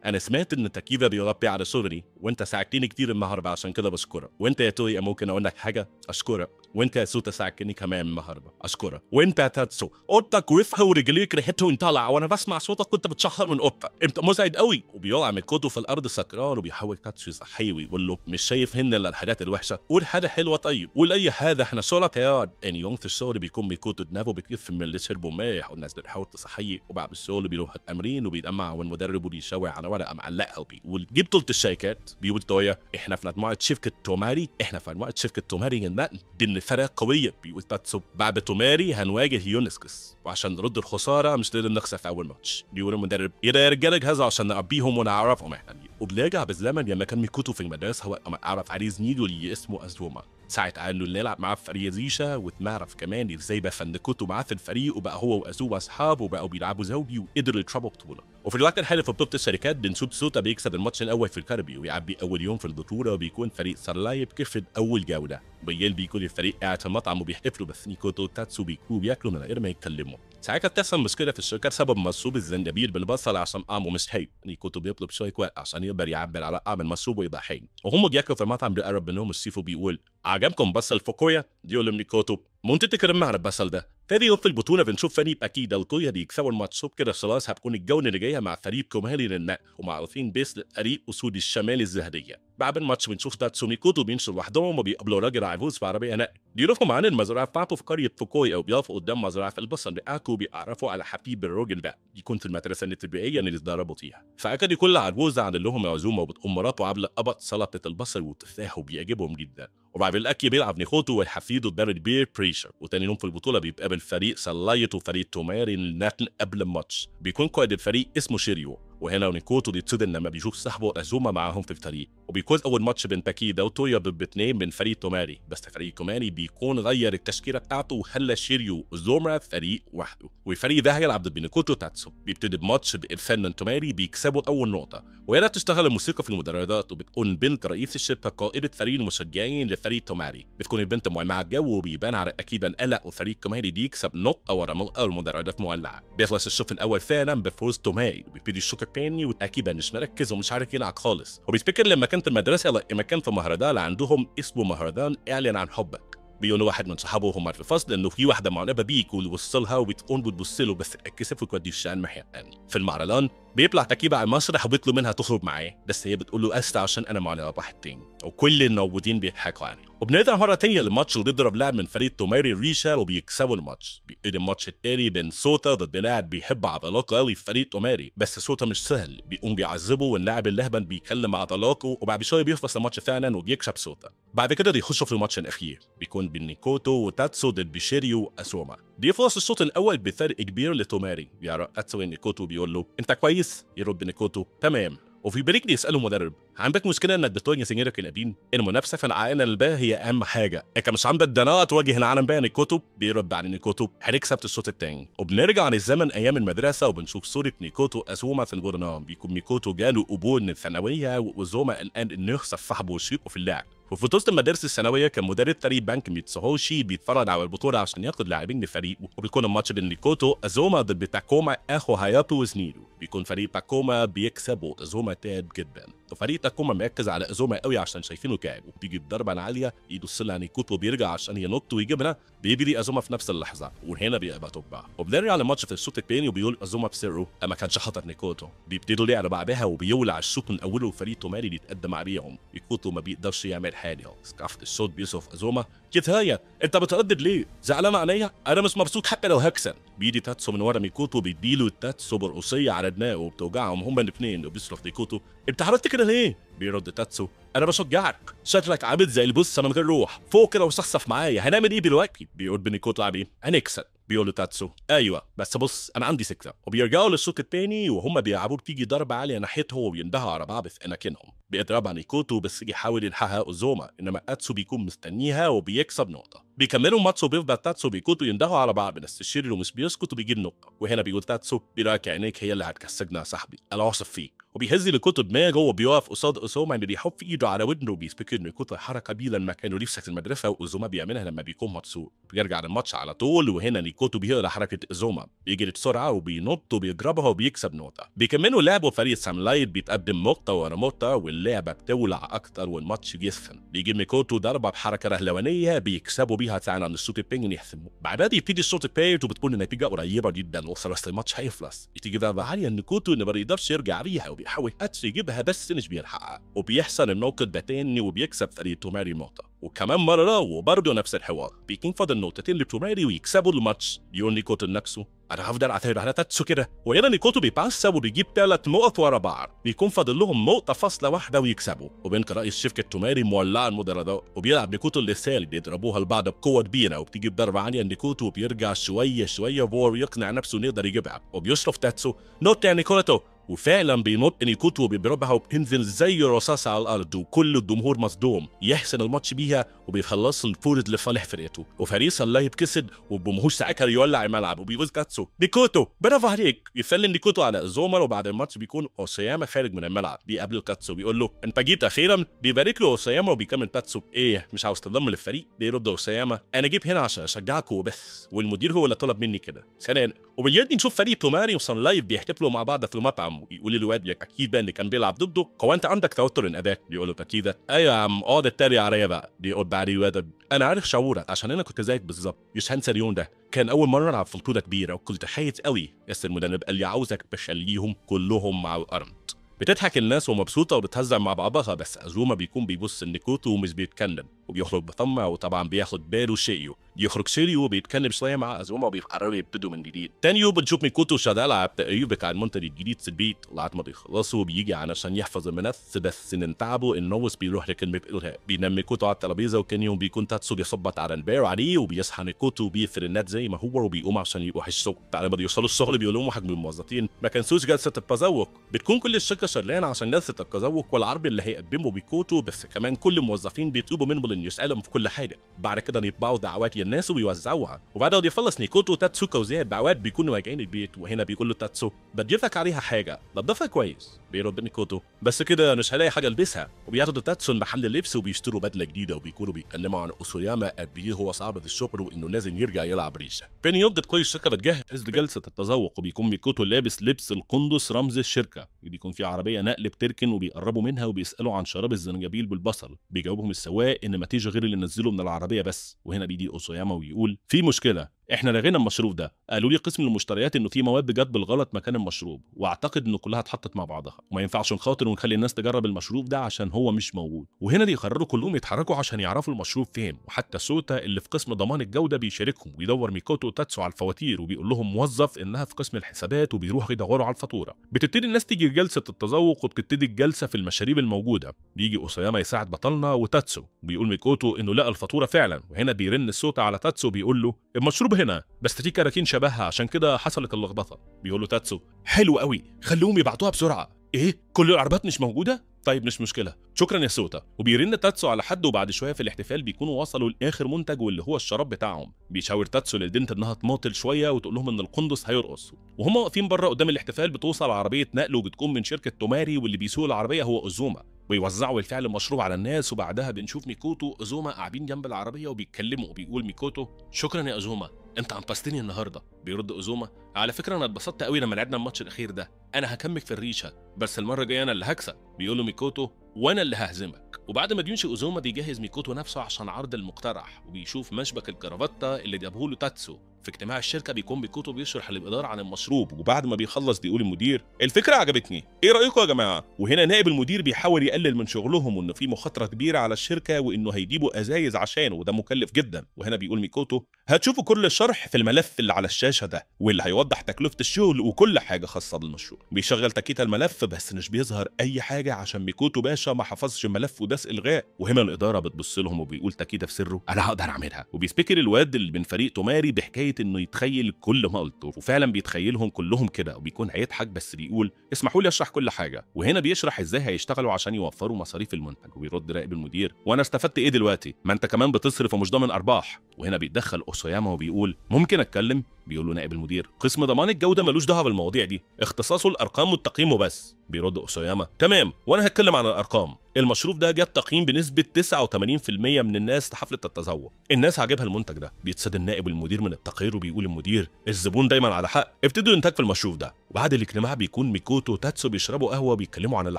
انا سمعت ان تاكيفا بيربي على شغلي وانت ساعدتني كتير النهارده عشان كده بشكرك. وانت يا تويا ممكن اقول لك حاجة؟ اشكرك. وانت يا سوتا ساعدتني كمان النهارده، اشكرك. وانت يا تاتسو اوضتك وقفها ورجليك ريحتهم طالعه وانا بسمع صوتك كنت بتشخر من اوضتك، انت مزعج قوي. وبيقع ميكوتو في الارض سكران وبيحاول تاتسو يصحيه ويقول له مش شايف هن الا الحاجات الوحشة، قول حاجة حلوة طيب، قول اي حاجة، احنا شغلك يا تاني يوم في الشغل بيكون ميكوتو دماغه بتلف من اللي شربه مايح والناس بتحاول تصحيه. وبعد الشغل بيروح التمرين وبيتجمع والمدرب وبيشاور على ورقة معلقه وبيقول جيب طولة الشيكات. بيقول تويا احنا في مجموعة شركة توماري، احنا في مجموعة شركة توماري النقل دي من فرق قوية. بيقول تاتسو بعد توماري هنواجه يونسكس، وعشان نرد الخسارة مش لازم نخسر في اول ماتش. بيقول المدرب ايه ده يا رجاله جهزوا عشان نعبيهم ونعرفهم احنا مين. وبنرجع بالزمن لما كان ميكوتو في المدرسة وقت ما عرف عليه زميله اللي اسمه ازوما، ساعة قال له نلعب معاه في فريق ريشة، واتعرف كمان ازاي بقى فنكوتو معاه في الفريق، وبقى هو وازوما اصحاب وبقوا بيلعبوا زوجي وقدروا يكسبوا بطولة. وفي الوقت الحالي في بطولة الشركات بنشوف سوتا بيكسب الماتش الاول في الكاربي ويعبي اول يوم في البطولة، وبيكون فريق سارلايب كسب اول جولة. بالليل بيكون الفريق قاعد في المطعم وبيحتفلوا، بس نيكوتو وتاتسو بيكونوا بياكلوا من غير ما يتكلموا. ساعتها بتحصل مشكلة في الشركة بسبب مشروب الزنجبيل بالبصل عشان طعمه مش حلو. نيكوتو بيطلب شوية وقت عشان يقدر يعبر على طعم المشروب ويبقى حلو. وهم بياكلوا في المطعم بيقرب منهم الشيف وبيقول عجبكم بصل فوكويا؟ بيقول ميكوتو منطقة كرم على البصل ده. تاني يوم في البطولة بنشوف فريق اكيد الكويا بيكسبوا الماتش كده خلاص هتكون الجولة اللي جاية مع فريق كوماري للنقل ومعروفين باسم فريق اسود الشمال الذهبية. بعد الماتش بنشوف تاتسو ميكوتو بيمشوا لوحدهم وبيقابلوا راجل عجوز في عربية نقل، بيروحوا معاه المزرعة بتاعته في قرية فوكويا وبيقفوا قدام مزرعة البصل بتاعته وبيعرفوا على حبيب الراجل ده يكون في المدرسة الابتدائية اللي اتدربوا فيها. فاكد كل عجوز عامل لهم عزومة وبتقوم مراته عامله قبط سلطة البصل والتفاح وبيعجبهم جدا. وبعد الاكل بيلعب نيكوتو والحفيد قدام البير بريشر. وتاني يوم في البطولة بيتقابل فريق سلايت وفريق توماري النقل قبل الماتش، بيكون قائد الفريق اسمه شيريو. وهنا نيكوتو بيتصدم لما بيشوف صاحبه ازوما معاهم في الفريق. وبيكون اول ماتش بين تاكيدا وتويا ضد اثنين من فريق توماري، بس فريق توماري بيكون غير التشكيلة بتاعته وخلى شيريو وزوما فريق وحده، والفريق ده هيلعب ضد نيكوتو تاتسو. بيبتدي بماتش بارسال من توماري بيكسبوا اول نقطة، وهنا بتشتغل الموسيقى في المدرجات وبتكون بنت رئيس الشركة قائده فريق المشجعين لفريق توماري. بتكون البنت مولعه الجو وبيبان على اكيدا القلق، وفريق توماري بيكسب نقطة ورا نقطة والمدرجات مولعه. بيخلص الشوط الاول فعلا بفوز توماري، وبيبتدي الشوط الثاني وتاكيدا مش مركز ومش عارف يلعب خالص. وبيفتكر لما كان في المدرسة لما كان في مهرجان عندهم اسمه مهرجان اعلن عن حبك، بيقول واحد من صحابه وهم في الفصل انه في واحدة معجبه بيك ووصلها وبتقوم بتبص له بس اتكسف وتوديه الشان محيان. في المهرجان بيطلع تكيبه على المسرح وبيطلب منها تخرج معاه، بس هي بتقول له اسف عشان انا معجبه بواحد تاني، وكل الموجودين بيضحكوا عليه. وبنرجع مرة تانية للماتش وبيضرب لاعب من فريق توماري ريشا وبيكسبوا الماتش. بيبتدي الماتش التاني بين سوتا ضد لاعب بيحب عضلاته قوي في فريق توماري، بس سوتا مش سهل، بيقوم بيعذبه واللاعب اللهبل بيكلم عضلاته، وبعد شوية بيخلص الماتش فعلا وبيكسب سوتا. بعد كده بيخشوا في الماتش الاخير، بيكون بين نيكوتو وتاتسو ضد بيشيريو واسوما. بيخلص الشوط الاول بفرق كبير لتوماري. بيعرف تاتسو نيكوتو بيقول له انت كويس؟ يرد نيكوتو تمام. وفي break بيساله مدرب عندك مشكلة انك بتواجه زميلك القديم؟ المنافسة في العالم الباقي هي اهم حاجة، انت مش عندك دناءة تواجه العالم بقى نيكوتو؟ بيرد على نيكوتو هنكسب الشوط الثاني. وبنرجع للزمن ايام المدرسة وبنشوف صوره نيكوتو ازوما في الجورنال. بيكون ميكوتو جاله قبول من الثانوية وازوما الان انه يخسر صاحبه وشريكه في اللعب. وفي وسط المدارس الثانوية كان مدرب فريق بنك ميتسوهوشي بيتفرج على البطولة عشان ياخد لاعبين لفريقه، وبيكون الماتش بين نيكوتو ازوما ضد تاكوما اخو هاياتو وزميله. بيكون فريق تاكوما بيكسب وازوما تعب جدا. وفريق تاكوما مركز على ازوما قوي عشان شايفينه تعب، وبتيجي الضربة العالية يدوس لها نيكوتو وبيرجع عشان ينط ويجيبها، بيجري ازوما في نفس اللحظة وهنا بيبقى توبا. وبنرجع للماتش في الشوط الثاني وبيقول ازوما بسره ما كانش خطر نيكوتو. بيبتدوا لعب بعدها وبيولع الشوط من اوله وفريق توماري بيتقدم عليهم. نيكوتو ما بيقدرش يعمل حاجة. سكافت الشوط بيصف ازوما كفاية انت بتردد ليه؟ زعلان عليا؟ انا مش مبسوط حتى لو هكسب. بيجي تاتسو من ورا ميكوتو بيديله التاتسو برقصيه على دماغه وبتوجعهم هما الاثنين، وبيصرخ نيكوتو انت عملت كده ليه؟ بيرد تاتسو انا بشجعك، شكلك عامل زي البصه من غير روح، فوق كده وصفصف معايا، هنعمل ايه دلوقتي؟ بيقول بنيكوتو عبيه هنكسب. بيقول له تاتسو ايوه بس بص انا عندي سكة. وبيرجعوا للشوط الثاني وهم بيلعبوا بتيجي ضربه عالية ناحيته وبيندهوا على بعض في اماكنهم. بيضربها نيكوتو بس يحاول يلحقها اوزوما، انما اتسو بيكون مستنيها وبيكسب نقطة. بيكملوا الماتش وبيفضل تاتسو وميكوتو يندهوا على بعض بس الشيريو مش بيسكت وبيجيب نقطة. وهنا بيقول تاتسو براك عينيك هي اللي هتكسبنا يا صاحبي، انا واثق فيك. وبيهز نيكوتو دماغه وبيقف قصاد اوزوما اللي بيحط ايده على ودنه وبيثبت نيكوتو حركة بيه لما كانوا نفسك في المدرسة واوزوما بيعملها لما بيكون مبسوط. بيرجع للماتش على طول وهنا نيكوتو بيقرا حركة اوزوما، بيجري بسرعة وبينط وبيضربها وبيكسب نقطة. بيكملوا لعب وفريق سانلايت بيتقدم نقطة ورا نقطة واللعبة بتولع اكتر والماتش بيسخن. بيجي ميكوتو ضربه بحركة رهلوانيه بيكسبوا بيها فعلا الشوط الثاني يحسموا. بعدها بيبتدي الشوط الثالث وبتكون النتيجة قريبه جدا وخلاص الماتش هيخلص. بتيجي ضربه عالية نيكوتو ان ما بيقدرش يرجع بيها وبيحاول اتسو يجيبها بس مش بيلحقها، وبيحصل الموقف ده تاني وبيكسب فريق توماري نقطة. وكمان مرة وبرضه نفس الحوار، بيكون فاضل نقطتين لتوماري ويكسبوا الماتش. يقول نيكوتو لنفسه انا هفضل اعترض على تاتسو كده، وهنا نيكوتو بيتعصب وبيجيب 3 نقط ورا بعض، بيكون فاضل لهم نقطة فاصلة واحدة ويكسبوا. وبينك رئيس شركة توماري مولعه المدرجات وبيلعب نيكوتو اللسان بيضربوها لبعض بقوة كبيرة، وبتيجي بضربه عالية نيكوتو وبيرجع شوية شوية وهو بيقنع نفسه انه يقدر يجيبها، وبيشرف تاتسو نط يا نيكوتو، وفعلا بينط نيكوتو وبيضربها وبتنزل زي الرصاصة على الارض وكل الجمهور مصدوم. يحسن الماتش بيها وبيخلص الفوز لصالح فرقته، وفريق سانلايت كسب والجمهور ساعتها يولع الملعب وبيقول تاتسو نيكوتو برافو عليك. يسلم نيكوتو على اوزوما وبعد الماتش بيكون اوسياما خارج من الملعب، بيقابله تاتسو بيقول له انت جيت اخيرا. بيبارك له اوسياما وبيكمل تاتسو ايه مش عاوز تنضم للفريق؟ بيرد اوسياما انا جيت هنا عشان اشجعكم وبس، والمدير هو اللي طلب مني كده. سلام. وباليد نشوف فريق توماري وسانلايت بيحتفلوا مع بعض في المطعم، ويقول للواد اكيد بقى اللي كان بيلعب ضده هو انت عندك توتر الاداء؟ بيقول له تاكيدا ايوه يا عم اقعد اتريق عليا بقى. بيقول بعد الواد انا عارف شعورك عشان انا كنت زيك بالظبط، مش هنسى اليوم ده، كان اول مرة العب في بطوله كبيرة وكنت خايف قوي، بس المدرب قال لي عاوزك تخليهم كلهم مع الارض. بتضحك الناس ومبسوطة وبتهزر مع بعضها، بس ازوما بيكون بيبص لنيكوتو ومش بيتكلم وبيخرج بطمع، وطبعا بياخد باله شيريو. يخرج شيريو وبيتكلم شوية مع ازوما وبيقرروا يبتدوا من جديد. تاني يوم بنشوف ميكوتو شغال على التقرير بتاع المنتج الجديد في البيت، لغاية ما بيخلصوا وبيجي علشان يحفظ الملف، بس من تعبه النوس بيروح لكلمة الغاء. بينام ميكوتو على الترابيزة وكان يوم بيكون تاتسو بيخبط على الباب عليه وبيصحى نيكوتو وبيقفل النت زي ما هو وبيقوم عشان يروح الشغل. بعد ما بيوصلوا الشغل بيقول لهم واحد من الموظفين ما كنسوش جلسه التذوق. بتكون كل الشركة شغالة عشان جلسه التذوق والعرض اللي هيقدمه ميكوتو، بس كمان كل الموظفين بيطلبوا منه ان يسالهم في كل حاجة. بعد كده يطبعوا دعوات للناس ويوزعوها، وبعد ما يخلص نيكوتو تاتسوكا وزي الدعوات بيكونوا راجعين البيت، وهنا بيقول له تاتسو بضيفك عليها حاجة نضفها كويس. بيرد نيكوتو بس كده مش هلاقي حاجة البسها. وبياخدوا تاتسو المحل اللبس وبيشتروا بدله جديدة، وبيكونوا بيتكلموا عن اوسوياما قد ايه هو صعب في الشغل وانه لازم يرجع يلعب ريشه. تاني يوم كل الشركة بتجهز لجلسة التذوق، وبيكون ميكوتو لابس لبس القندس رمز الشركة، بيكون في عربية نقل بتركن وبيقربوا منها وبيسالوا عن شراب الزنجبيل بالبصل. بيجاوبهم السواق ان مفيش غير اللي نزله من العربية بس. وهنا بيجي اوسوياما ويقول في مشكلة، احنا لغينا المشروب ده، قالوا لي قسم المشتريات انه في مواد جت بالغلط مكان المشروب، واعتقد انه كلها اتحطت مع بعضها وما ينفعش نخاطر ونخلي الناس تجرب المشروب ده عشان هو مش موجود. وهنا بيقرروا كلهم يتحركوا عشان يعرفوا المشروب فين، وحتى سوتا اللي في قسم ضمان الجودة بيشاركهم ويدور ميكوتو وتاتسو على الفواتير، وبيقول لهم موظف انها في قسم الحسابات وبيروحوا يدوروا على الفاتورة. بتبتدي الناس تيجي جلسه التذوق وبتبتدي الجلسة في المشاريب الموجودة. بيجي اوسياما يساعد بطلنا وتاتسو، بيقول ميكوتو انه لقى الفاتورة فعلا. وهنا بيرن سوتا على تاتسو بيقول له المشروب هنا بس في كراكين شبهها عشان كده حصلت اللخبطة. بيقول له تاتسو حلو قوي خلوهم يبعتوها بسرعة. ايه كل العربات مش موجودة؟ طيب مش مشكلة شكرا يا سوتا. وبيرن تاتسو على حد، وبعد شوية في الاحتفال بيكونوا وصلوا لاخر منتج واللي هو الشراب بتاعهم. بيشاور تاتسو للبنت انها تماطل شوية وتقول لهم ان القندس هيرقص. وهم واقفين بره قدام الاحتفال بتوصل عربية نقل وبتكون من شركة توماري، واللي بيسوق العربية هو اوزوما. ويوزعوا بالفعل المشروب على الناس. وبعدها بنشوف ميكوتو اوزوما قاعدين جنب العربية وبيتكلموا، وبيقول ميكوتو شكرا يا اوزوما انت انقذتني النهارده. بيرد اوزوما على فكرة انا اتبسطت قوي لما لعبنا الماتش الاخير ده، انا هكمل في الريشة بس المرة الجاية انا اللي هكسب. بيقول له ميكوتو وانا اللي ههزمك. وبعد ما بيمشي اوزوما بيجهز ميكوتو نفسه عشان عرض المقترح، وبيشوف مشبك الكرافتة اللي جابه له تاتسو. في اجتماع الشركة بيكون ميكوتو بيشرح للادارة عن المشروب، وبعد ما بيخلص بيقول المدير الفكرة عجبتني، ايه رايكم يا جماعة؟ وهنا نائب المدير بيحاول يقلل من شغلهم وانه في مخاطره كبيرة على الشركة وانه هيجيبوا ازايز عشانه وده مكلف جدا. وهنا بيقول ميكوتو هتشوفوا كل الشرح في الملف اللي على الشاشة ده واللي هيوضح تكلفة الشغل وكل حاجة خاصة بالمشروع. بيشغل تاكيتا الملف بس مش بيظهر اي حاجة عشان ميكوتو باشا ما حفظش الملف وداس الغاء. وهنا الادارة بتبص لهم وبيقول تاكيتا في سره انا هقدر اعملها. وبيفتكر الواد اللي من فريق توماري بحكاية انه يتخيل كل ما قلته، وفعلا بيتخيلهم كلهم كده وبيكون هيضحك بس بيقول اسمحوا لي اشرح كل حاجة. وهنا بيشرح ازاي هيشتغلوا عشان يوفروا مصاريف المنتج. وبيرد راقب المدير وانا استفدت ايه دلوقتي؟ ما انت كمان بتصرف ومش ضامن ارباح. وهنا بيتدخل اوسوياما وبيقول ممكن اتكلم؟ بيقول له نائب المدير قسم ضمان الجودة ملوش دعوه بالمواضيع دي، اختصاصه الارقام والتقييم وبس. بيرد اوسوياما تمام وانا هتكلم عن الارقام. المشروب ده جاب تقييم بنسبة 89% من الناس في حفلة التذوق، الناس عاجبها المنتج ده. بيتصدم نائب المدير من التقرير وبيقول المدير الزبون دايما على حق، ابتدوا انتاج في المشروب ده. وبعد الاجتماع بيكون ميكوتو وتاتسو بيشربوا قهوة وبيتكلموا عن اللي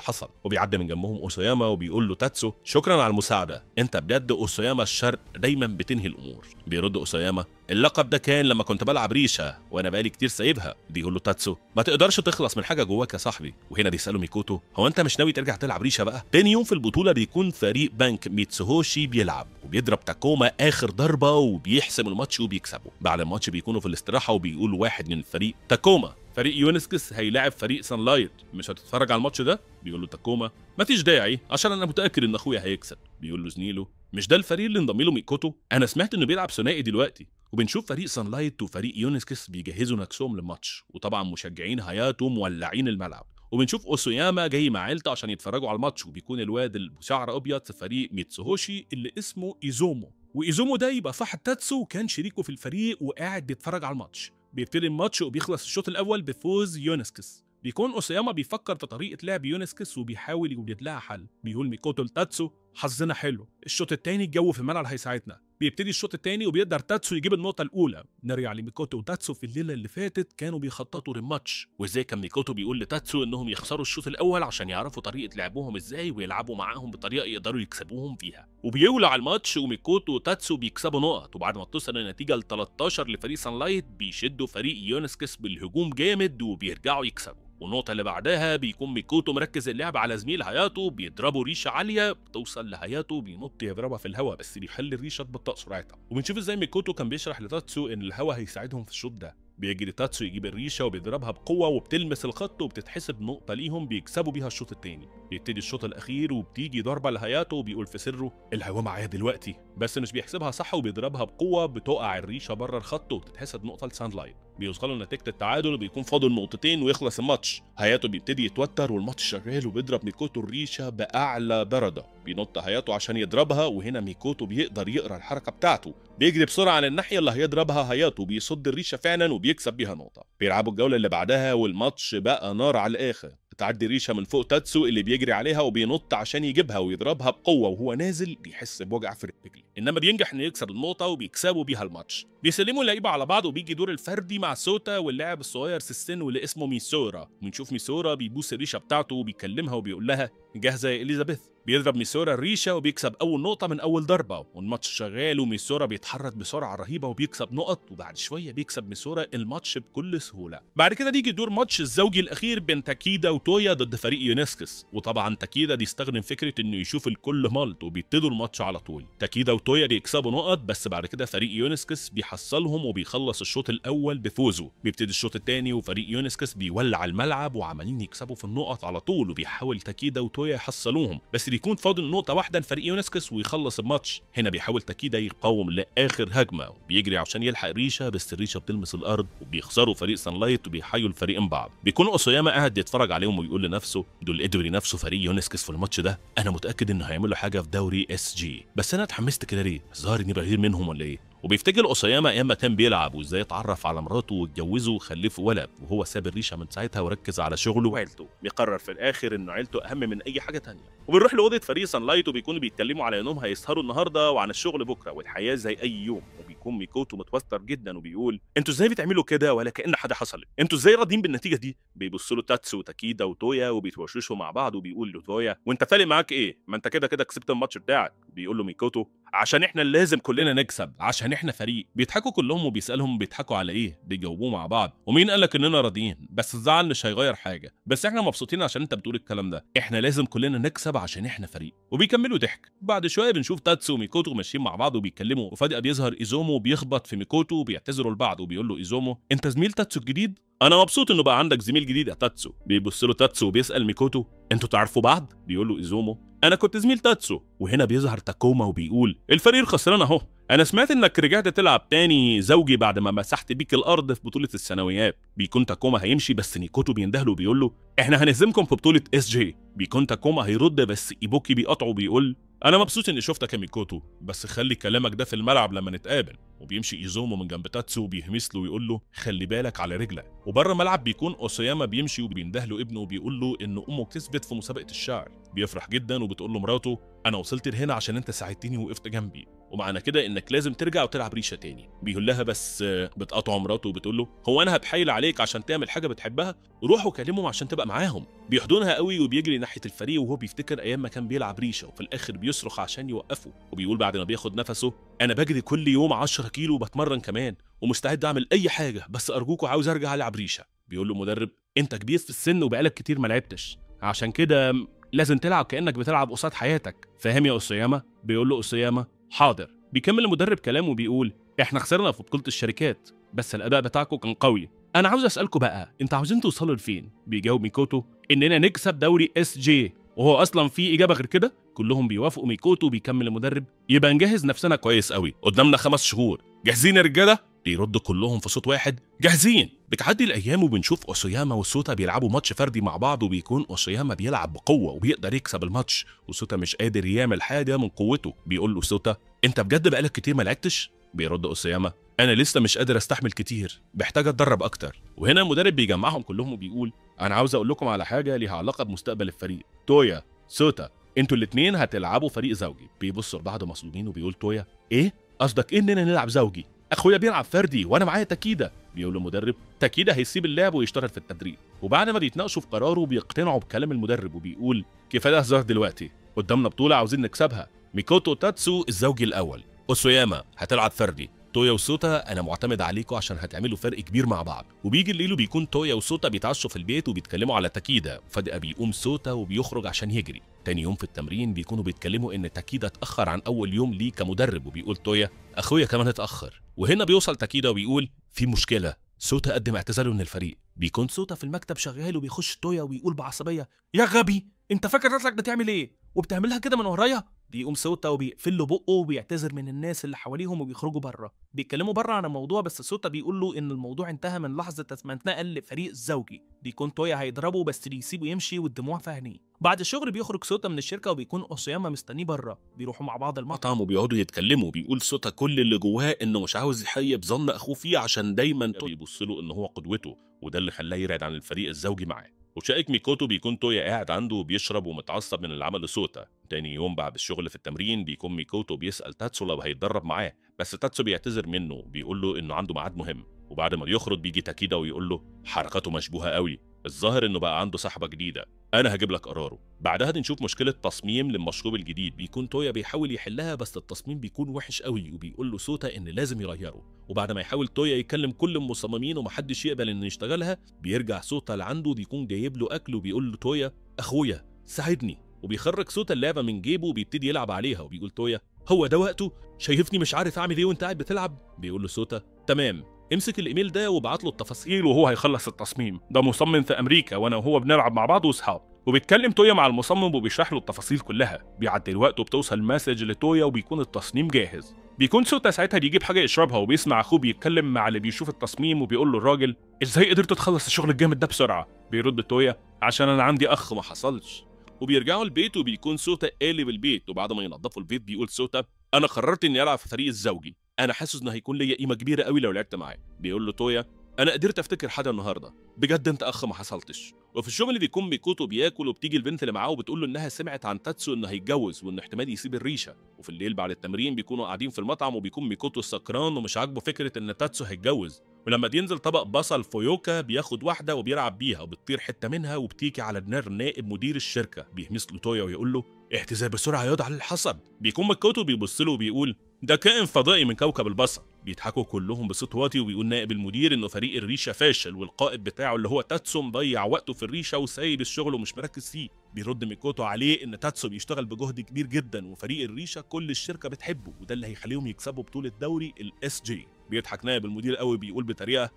حصل، وبيعدي من جنبهم اوسوياما وبيقول له تاتسو شكرا على المساعدة، انت بجد اوسوياما الشرق دايما بتنهي الامور. بيرد اوسوياما اللقب ده كان لما كنت بلعب ريشه وانا بقالي كتير سايبها. بيقول له تاتسو ما تقدرش تخلص من حاجة جواك يا صاحبي. وهنا بيساله ميكوتو هو انت مش ناوي ترجع تلعب ريشه بقى؟ تاني يوم في البطولة بيكون فريق بنك ميتسوهوشي بيلعب وبيضرب تاكوما اخر ضربه وبيحسم الماتش وبيكسبه. بعد الماتش بيكونوا في الاستراحة وبيقول واحد من الفريق تاكوما فريق يونسكس هيلاعب فريق سانلايت، مش هتتفرج على الماتش ده؟ بيقول له تاكوما مفيش داعي عشان انا متاكد ان اخويا هيكسب. بيقول له زميله مش ده الفريق اللي انضم له ميكوتو؟ انا سمعت انه بيلعب ثنائي دلوقتي. وبنشوف فريق سانلايت وفريق يونسكس بيجهزوا نفسهم للماتش، وطبعا مشجعين هاياتو مولعين الملعب. وبنشوف اوسوياما جاي مع عيلته عشان يتفرجوا على الماتش، وبيكون الواد اللي بشعر ابيض في فريق ميتسوهوشي اللي اسمه ايزومو، وايزومو ده يبقى صاحب تاتسو وكان شريكه في الفريق وقاعد بيتفرج على الماتش. بيبتدي الماتش وبيخلص الشوط الاول بفوز يونسكس. بيكون اوسياما بيفكر في طريقه لعب يونسكس وبيحاول يوجد لها حل. بيقول ميكوتو لتاتسو حظنا حلو، الشوط الثاني الجو في الملعب هيساعدنا. بيبتدي الشوط الثاني وبيقدر تاتسو يجيب النقطة الاولى. نرجع لميكوتو وتاتسو في الليلة اللي فاتت كانوا بيخططوا للماتش، وازاي كان ميكوتو بيقول لتاتسو انهم يخسروا الشوط الاول عشان يعرفوا طريقه لعبهم ازاي ويلعبوا معاهم بطريقة يقدروا يكسبوهم فيها. وبيولع الماتش وميكوتو وتاتسو بيكسبوا نقط، وبعد ما توصل النتيجة ل 13 لفريق سانلايت بيشدوا فريق يونسكس بالهجوم جامد وبيرجعوا يكسبوا. والنقطة اللي بعدها بيكون ميكوتو مركز اللعب على زميل هاياتو، بيضربوا ريشة عالية بتوصل لهاياتو بينط يضربها في الهواء بس بيخلي الريشة تبطأ سرعتها. وبنشوف ازاي ميكوتو كان بيشرح لتاتسو ان الهواء هيساعدهم في الشوط ده. بيجري تاتسو يجيب الريشة وبيضربها بقوة وبتلمس الخط وبتتحسب نقطة ليهم بيكسبوا بيها الشوط الثاني. بيبتدي الشوط الاخير وبتيجي ضربه لهاياتو وبيقول في سره الهوا معايا دلوقتي، بس مش بيحسبها صح وبيضربها بقوة بتقع الريشة بره الخط وبتتحسب نقطة لسانلايت. بيوصلوا لنتيجة التعادل وبيكون فاضل نقطتين ويخلص الماتش. هاياتو بيبتدي يتوتر والماتش شغال وبيضرب ميكوتو الريشة باعلى درجه. بينط هاياتو عشان يضربها وهنا ميكوتو بيقدر يقرا الحركة بتاعته، بيجري بسرعة على الناحية اللي هيضربها هاياتو بيصد الريشة فعلا وبيكسب بيها نقطة. بيلعبوا الجولة اللي بعدها والماتش بقى نار على الاخر. بتعدي ريشه من فوق تاتسو اللي بيجري عليها وبينط عشان يجيبها ويضربها بقوة، وهو نازل بيحس بوجع في رجله، انما بينجح انه يكسب النقطة وبيكسبوا بيها الماتش. بيسلموا اللعيبة على بعض وبيجي دور الفردي مع سوتا واللاعب الصغير في السن واللي اسمه ميسورا. بنشوف ميسورا بيبوس الريشة بتاعته وبيكلمها وبيقول لها جاهزة يا اليزابيث. بيضرب ميسورا الريشة وبيكسب اول نقطة من اول ضربه، والماتش شغال وميسورا بيتحرك بسرعة رهيبة وبيكسب نقط، وبعد شوية بيكسب ميسورا الماتش بكل سهولة. بعد كده بيجي دور ماتش الزوجي الاخير بين تاكيدا وتويا ضد فريق يونسكس، وطبعا تاكيدا بيستخدم فكرة انه يشوف الكل مالت وبيبتدوا الماتش على طول. تاكيدا وتويا بيكسبوا نقط، بس بعد كده فريق يونسكس بيحصلهم وبيخلص الشوط الاول بفوزه. بيبتدي الشوط الثاني وفريق يونسكس بيولع الملعب وعمالين يكسبوا في النقط على طول، وبيحاول تاكيدا وتويا يحصلوهم، بس بيكون فاضل نقطة واحدة لفريق يونسكس ويخلص الماتش. هنا بيحاول تاكيدا يقاوم لاخر هجمة وبيجري عشان يلحق ريشه، بس الريشة بتلمس الارض وبيخسروا فريق سانلايت وبيحيوا الفريقين بعض. بيكون اوسوياما قاعد يتفرج عليهم ويقول لنفسه دول قدروا ينافسوا فريق يونسكس في الماتش ده، انا متاكد انه هيعملوا حاجة في دوري SG، بس انا اتحمست كده ليه؟ الظاهر اني بغير منهم ولا ايه؟ وبيفتكر اوسياما ايام ما كان بيلعب وازاي اتعرف على مراته واتجوزه وخلفه ولد، وهو ساب الريشة من ساعتها وركز على شغله وعيلته. بيقرر في الاخر انه عيلته اهم من اي حاجة تانية. وبنروح لاوضه فريق سانلايت وبيكونوا بيتكلموا على انهم هيسهروا النهارده وعن الشغل بكره والحياة زي اي يوم، وبيكون بيكون ميكوتو متوتر جدا وبيقول انتوا ازاي بتعملوا كده ولا كأن حاجة حصلت؟ انتوا ازاي راضيين بالنتيجة دي؟ بيبصوا له تاتسو وتاكيدا وتويا وبيتوشوشوا مع بعض، وبيقول له تويا وانت فارق معاك ايه؟ ما انت كده كده كسبت الماتش بتاعك. بيقول له ميكوتو عشان احنا لازم كلنا نكسب، عشان احنا فريق. بيضحكوا كلهم وبيسالهم بيضحكوا على ايه؟ بيجاوبوه مع بعض ومين قال لك اننا راضيين؟ بس الزعل مش هيغير حاجة، بس احنا مبسوطين عشان انت بتقول الكلام ده، احنا لازم كلنا نكسب عشان احنا فريق. وبيكملوا ضحك. بعد شوية بنشوف تاتسو وميكوتو ماشيين مع بعض وبيتكلموا، وفجاة بيظهر ايزومو وبيخبط في ميكوتو وبيعتذروا لبعض، وبيقول له ايزومو انت زميل تاتسو الجديد؟ انا مبسوط انه بقى عندك زميل جديد يا تاتسو. بيبص له تاتسو وبيسال ميكوتو انتوا تعرفوا بعض؟ بيقول له ايزومو انا كنت زميل تاتسو. وهنا بيظهر تاكوما وبيقول الفريق خسران اهو، انا سمعت انك رجعت تلعب تاني زوجي بعد ما مسحت بيك الارض في بطوله الثانويات. بيكون تاكوما هيمشي بس نيكوتو بيندهله وبيقول له احنا هنهزمكم في بطوله SJ. بيكون تاكوما هيرد بس ايبوكي بيقطعه وبيقول انا مبسوط اني شفتك يا ميكوتو، بس خلي كلامك ده في الملعب لما نتقابل. وبيمشي ايزومو من جنب تاتسو وبيهمس له ويقول له خلي بالك على رجلك. وبره الملعب بيكون اوسياما بيمشي وبينده له ابنه وبيقول له ان امه كسبت في مسابقة الشعر. بيفرح جدا وبتقول له مراته انا وصلت لهنا عشان انت ساعدتني ووقفت جنبي، ومعنى كده انك لازم ترجع وتلعب ريشه تاني. بيقول لها بس بتقاطعه مراته وبتقول له هو انا هبحايل عليك عشان تعمل حاجة بتحبها؟ روح وكلمهم عشان تبقى معاهم. بيحضنها قوي وبيجري ناحية الفريق وهو بيفتكر ايام ما كان بيلعب ريشه، وفي الاخر بيصرخ عشان يوقفه وبيقول بعد ما بياخد نفسه انا بجري كل يوم 10 كيلو وبتمرن كمان ومستعد اعمل اي حاجة، بس ارجوكوا عاوز ارجع العب ريشه. بيقول له مدرب انت كبير في السن وبقالك كتير ما لعبتش، عشان كده لازم تلعب كانك بتلعب قصاد حياتك، فاهم يا اوسياما؟ بيقول له اوسياما حاضر. بيكمل المدرب كلامه وبيقول احنا خسرنا في بطوله الشركات بس الاداء بتاعكم كان قوي، انا عاوز اسالكم بقى انتوا عاوزين توصلوا لفين؟ بيجاوب ميكوتو اننا نكسب دوري SJ، وهو اصلا في اجابه غير كده؟ كلهم بيوافقوا ميكوتو. بيكمل المدرب يبقى نجهز نفسنا كويس قوي، قدامنا 5 شهور، جاهزين يا رجاله؟ بيرد كلهم في صوت واحد جاهزين. بتعدي الايام وبنشوف اوسياما وسوتا بيلعبوا ماتش فردي مع بعض، وبيكون اوسياما بيلعب بقوة وبيقدر يكسب الماتش، وسوتا مش قادر يعمل حاجة من قوته. بيقول له سوتا انت بجد بقالك كتير ما لعبتش؟ بيرد اوسياما انا لسه مش قادر استحمل كتير، محتاج اتدرب اكتر. وهنا المدرب بيجمعهم كلهم وبيقول انا عاوز اقول لكم على حاجة ليها علاقة بمستقبل الفريق، تويا سوتا انتوا الاثنين هتلعبوا فريق زوجي. بيبصوا لبعض مصدومين وبيقول تويا ايه قصدك ايه اننا نلعب زوجي؟ اخويا بيلعب فردي وانا معايا تاكيدا. بيقول المدرب تاكيدا هيسيب اللعب ويشتغل في التدريب. وبعد ما بيتناقشوا في قراره بيقتنعوا بكلام المدرب وبيقول كفاية هزار دلوقتي، قدامنا بطوله عاوزين نكسبها. ميكوتو تاتسو الزوجي الاول، اوسياما هتلعب فردي، تويا وسوتا انا معتمد عليكم عشان هتعملوا فرق كبير مع بعض. وبيجي الليل وبيكون تويا وسوتا بيتعشوا في البيت وبيتكلموا على تاكيدا، وفجأة بيقوم سوتا وبيخرج عشان يجري. تاني يوم في التمرين بيكونوا بيتكلموا ان تاكيدا اتاخر عن اول يوم ليه كمدرب، وبيقول تويا اخويا كمان اتاخر. وهنا بيوصل تاكيدا وبيقول في مشكلة، سوتا قدم اعتزاله من الفريق. بيكون سوتا في المكتب شغال وبيخش تويا وبيقول بعصبيه يا غبي انت فاكر نفسك بتعمل ايه وبتعملها كده من ورايا؟ بيقوم سوتا وبيقفل له بقه وبيعتذر من الناس اللي حواليهم وبيخرجوا بره. بيتكلموا بره عن الموضوع بس سوتا بيقول له ان الموضوع انتهى من لحظة ما اتنقل لفريق الزوجي. بيكون تويا هيضربه بس بيسيبه يمشي والدموع في عينيه. بعد الشغل بيخرج سوتا من الشركة وبيكون اوسياما مستنيه بره. بيروحوا مع بعض المطعم وبيقعدوا يتكلموا. بيقول سوتا كل اللي جواه انه مش عاوز يخيب ظن اخوه فيه عشان دايما بيبص له ان هو قدوته، وده اللي خلاه يبعد عن الفريق الزوجي معاه. وشقة ميكوتو بيكون تويا قاعد عنده وبيشرب ومتعصب من اللي عمله سوتا. تاني يوم بعد الشغل في التمرين بيكون ميكوتو بيسأل تاتسو لو هيتدرب معاه، بس تاتسو بيعتذر منه بيقول له انه عنده ميعاد مهم. وبعد ما بيخرج بيجي تاكيدا ويقول له حركاته مشبوهة قوي، الظاهر انه بقى عنده صاحبة جديدة، انا هجيب لك قراره. بعدها بنشوف مشكلة تصميم للمشروب الجديد، بيكون تويا بيحاول يحلها بس التصميم بيكون وحش قوي، وبيقول له سوتا ان لازم يغيره. وبعد ما يحاول تويا يكلم كل المصممين ومحدش يقبل انه يشتغلها، بيرجع سوتا لعنده بيكون جايب له اكل وبيقول له تويا اخويا ساعدني، وبيخرج سوتا اللعبة من جيبه وبيبتدي يلعب عليها. وبيقول تويا هو ده وقته؟ شايفني مش عارف اعمل ايه وانت قاعد بتلعب؟ بيقول له سوتا تمام، امسك الايميل ده وابعت له التفاصيل وهو هيخلص التصميم، ده مصمم في امريكا وانا وهو بنلعب مع بعض واصحاب. وبيتكلم تويا مع المصمم وبيشرح له التفاصيل كلها. بيعدي الوقت وبتوصل message لتويا وبيكون التصميم جاهز. بيكون سوتا ساعتها بيجيب حاجة يشربها وبيسمع اخوه بيتكلم مع اللي بيشوف التصميم وبيقول له الراجل ازاي قدرت تخلص الشغل الجامد ده بسرعة؟ بيرد تويا عشان انا عندي اخ ما حصلش. وبيرجعوا البيت وبيكون سوتا قالب البيت، وبعد ما ينظفوا البيت بيقول سوتا انا قررت اني العب في فريق الزوجي، انا حاسس ان هيكون ليا قيمة كبيرة قوي لو لعبت معاه. بيقول له تويا انا قدرت افتكر حاجة النهارده، بجد انت اخ ما حصلتش. وفي الشغل بيكون ميكوتو بياكل، وبتيجي البنت اللي معاه وبتقول له انها سمعت عن تاتسو انه هيتجوز وانه احتمال يسيب الريشة. وفي الليل بعد التمرين بيكونوا قاعدين في المطعم، وبيكون ميكوتو سكران ومش عاجبه فكرة ان تاتسو هيتجوز. ولما بينزل طبق بصل فويوكا بياخد واحدة وبيلعب بيها، وبتطير حتة منها وبتيجي على دماغ نائب مدير الشركة. بيهمس له تويا ويقول له احتزاء بسرعة ياض على اللي حصل. بيكون ميكوتو بيبص له وبيقول ده كائن فضائي من كوكب البصل. بيضحكوا كلهم بصوت واطي، وبيقول نائب المدير انه فريق الريشة فاشل، والقائد بتاعه اللي هو تاتسو مضيع وقته في الريشة وسايب الشغل ومش مركز فيه. بيرد ميكوتو عليه ان تاتسو بيشتغل بجهد كبير جدا، وفريق الريشة كل الشركة بتحبه، وده اللي هيخليهم يكسبوا بطوله دوري ال SJ. بيضحك نائب المدير قوي، بيقول بطريقة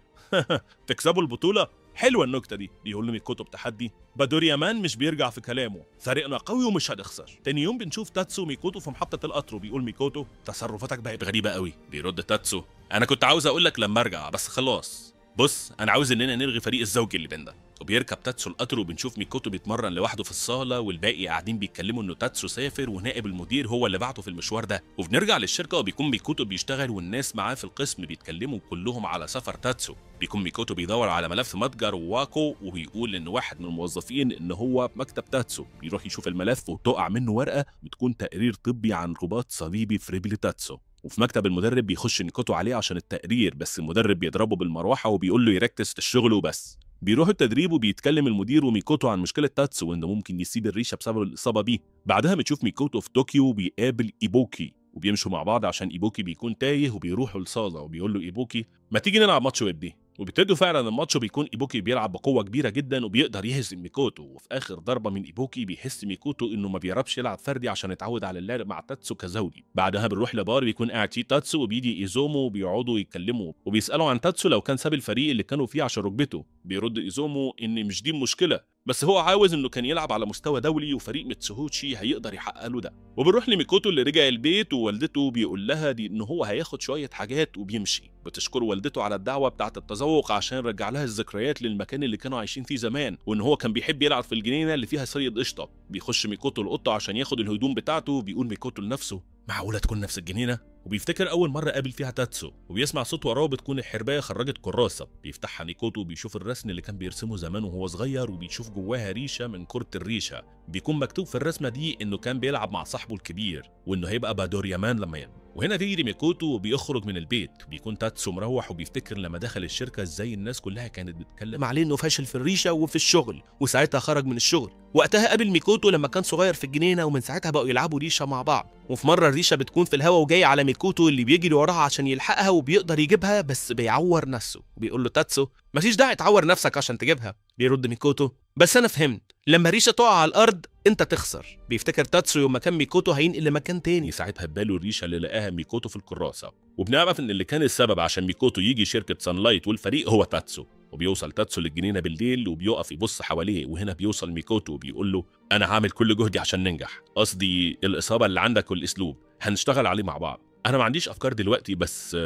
تكسبوا البطولة؟ حلوة النكتة دي. بيقول له ميكوتو بتحدي بادوريا مان مش بيرجع في كلامه، فريقنا قوي ومش هنخسر. تاني يوم بنشوف تاتسو وميكوتو في محطة القطر، وبيقول ميكوتو تصرفاتك بقت غريبة قوي. بيرد تاتسو انا كنت عاوز اقول لك لما ارجع بس خلاص، بص انا عاوز اننا نلغي فريق الزوجي اللي بينا. وبيركب تاتسو القطر، وبنشوف ميكوتو بيتمرن لوحده في الصاله، والباقي قاعدين بيتكلموا انه تاتسو سافر ونائب المدير هو اللي بعته في المشوار ده. وبنرجع للشركة، وبيكون ميكوتو بيشتغل والناس معاه في القسم بيتكلموا كلهم على سفر تاتسو. بيكون ميكوتو بيدور على ملف متجر واكو، وبيقول ان واحد من الموظفين ان هو مكتب تاتسو. بيروح يشوف الملف وتقع منه ورقة بتكون تقرير طبي عن رباط صليبي في رجل تاتسو. وفي مكتب المدرب بيخش ميكوتو عليه عشان التقرير، بس المدرب بيضربه بالمروحه وبيقول له يركز في الشغل وبس. بيروح التدريب وبيتكلم المدير وميكوتو عن مشكلة تاتسو وانه ممكن يسيب الريشة بسبب الاصابة بيه. بعدها بتشوف ميكوتو في طوكيو وبيقابل ايبوكي، وبيمشوا مع بعض عشان ايبوكي بيكون تايه، وبيروحوا لصاله وبيقول له ايبوكي ما تيجي نلعب ماتش ودي. وبيبتدوا فعلا الماتش، وبيكون ايبوكي بيلعب بقوة كبيرة جدا وبيقدر يهزم ميكوتو. وفي اخر ضربه من ايبوكي بيحس ميكوتو انه ما بيعرفش يلعب فردي عشان يتعود على اللعب مع تاتسو كزوجي. بعدها بنروح لبار بيكون قاعد فيه تاتسو، وبيجي ايزومو وبيقعدوا يتكلموا وبيسالوا عن تاتسو لو كان ساب الفريق اللي كانوا فيه عشان ركبته. بيرد ايزومو ان مش دي المشكلة، بس هو عاوز انه كان يلعب على مستوى دولي وفريق ميتسوهوتشي هيقدر يحقق له ده. وبنروح لميكوتو اللي رجع البيت، ووالدته بيقول لها دي ان هو هياخد شوية حاجات وبيمشي. بتشكر والدته على الدعوة بتاعه التذوق عشان رجع لها الذكريات للمكان اللي كانوا عايشين فيه زمان، وان هو كان بيحب يلعب في الجنينة اللي فيها سيد قشطه. بيخش ميكوتو القطة عشان ياخد الهدوم بتاعته، بيقول ميكوتو لنفسه معقولة تكون نفس الجنينة؟ وبيفتكر اول مرة قابل فيها تاتسو، وبيسمع صوت وراه بتكون الحربايه خرجت كراسة. بيفتحها ميكوتو وبيشوف الرسم اللي كان بيرسمه زمان وهو صغير، وبيشوف جواها ريشه من كره الريشة. بيكون مكتوب في الرسمة دي انه كان بيلعب مع صاحبه الكبير وانه هيبقى بادوريا مان لما يكبر. وهنا بيجري ميكوتو وبيخرج من البيت. بيكون تاتسو مروح وبيفتكر لما دخل الشركة ازاي الناس كلها كانت بتتكلم عليه انه فاشل في الريشة وفي الشغل، وساعتها خرج من الشغل. وقتها قابل ميكوتو لما كان صغير في الجنينة، ومن ساعتها بقوا يلعبوا ريشه مع بعض. وفي مرة الريشة بتكون في الهوا وجاية على ميكوتو اللي بيجري وراها عشان يلحقها، وبيقدر يجيبها بس بيعور نفسه. وبيقول له تاتسو مفيش داعي تعور نفسك عشان تجيبها. بيرد ميكوتو بس انا فهمت، لما ريشه تقع على الارض انت تخسر. بيفتكر تاتسو يوم ما كان ميكوتو هينقل لمكان تاني، ساعتها باله الريشة اللي لقاها ميكوتو في الكراسة. وبنعرف ان اللي كان السبب عشان ميكوتو يجي شركة سانلايت والفريق هو تاتسو. وبيوصل تاتسو للجنينه بالليل وبيقف يبص حواليه، وهنا بيوصل ميكوتو وبيقول له انا هعمل كل جهدي عشان ننجح، قصدي الاصابة اللي عندك والاسلوب هنشتغل عليه مع بعض، انا ما عنديش افكار دلوقتي بس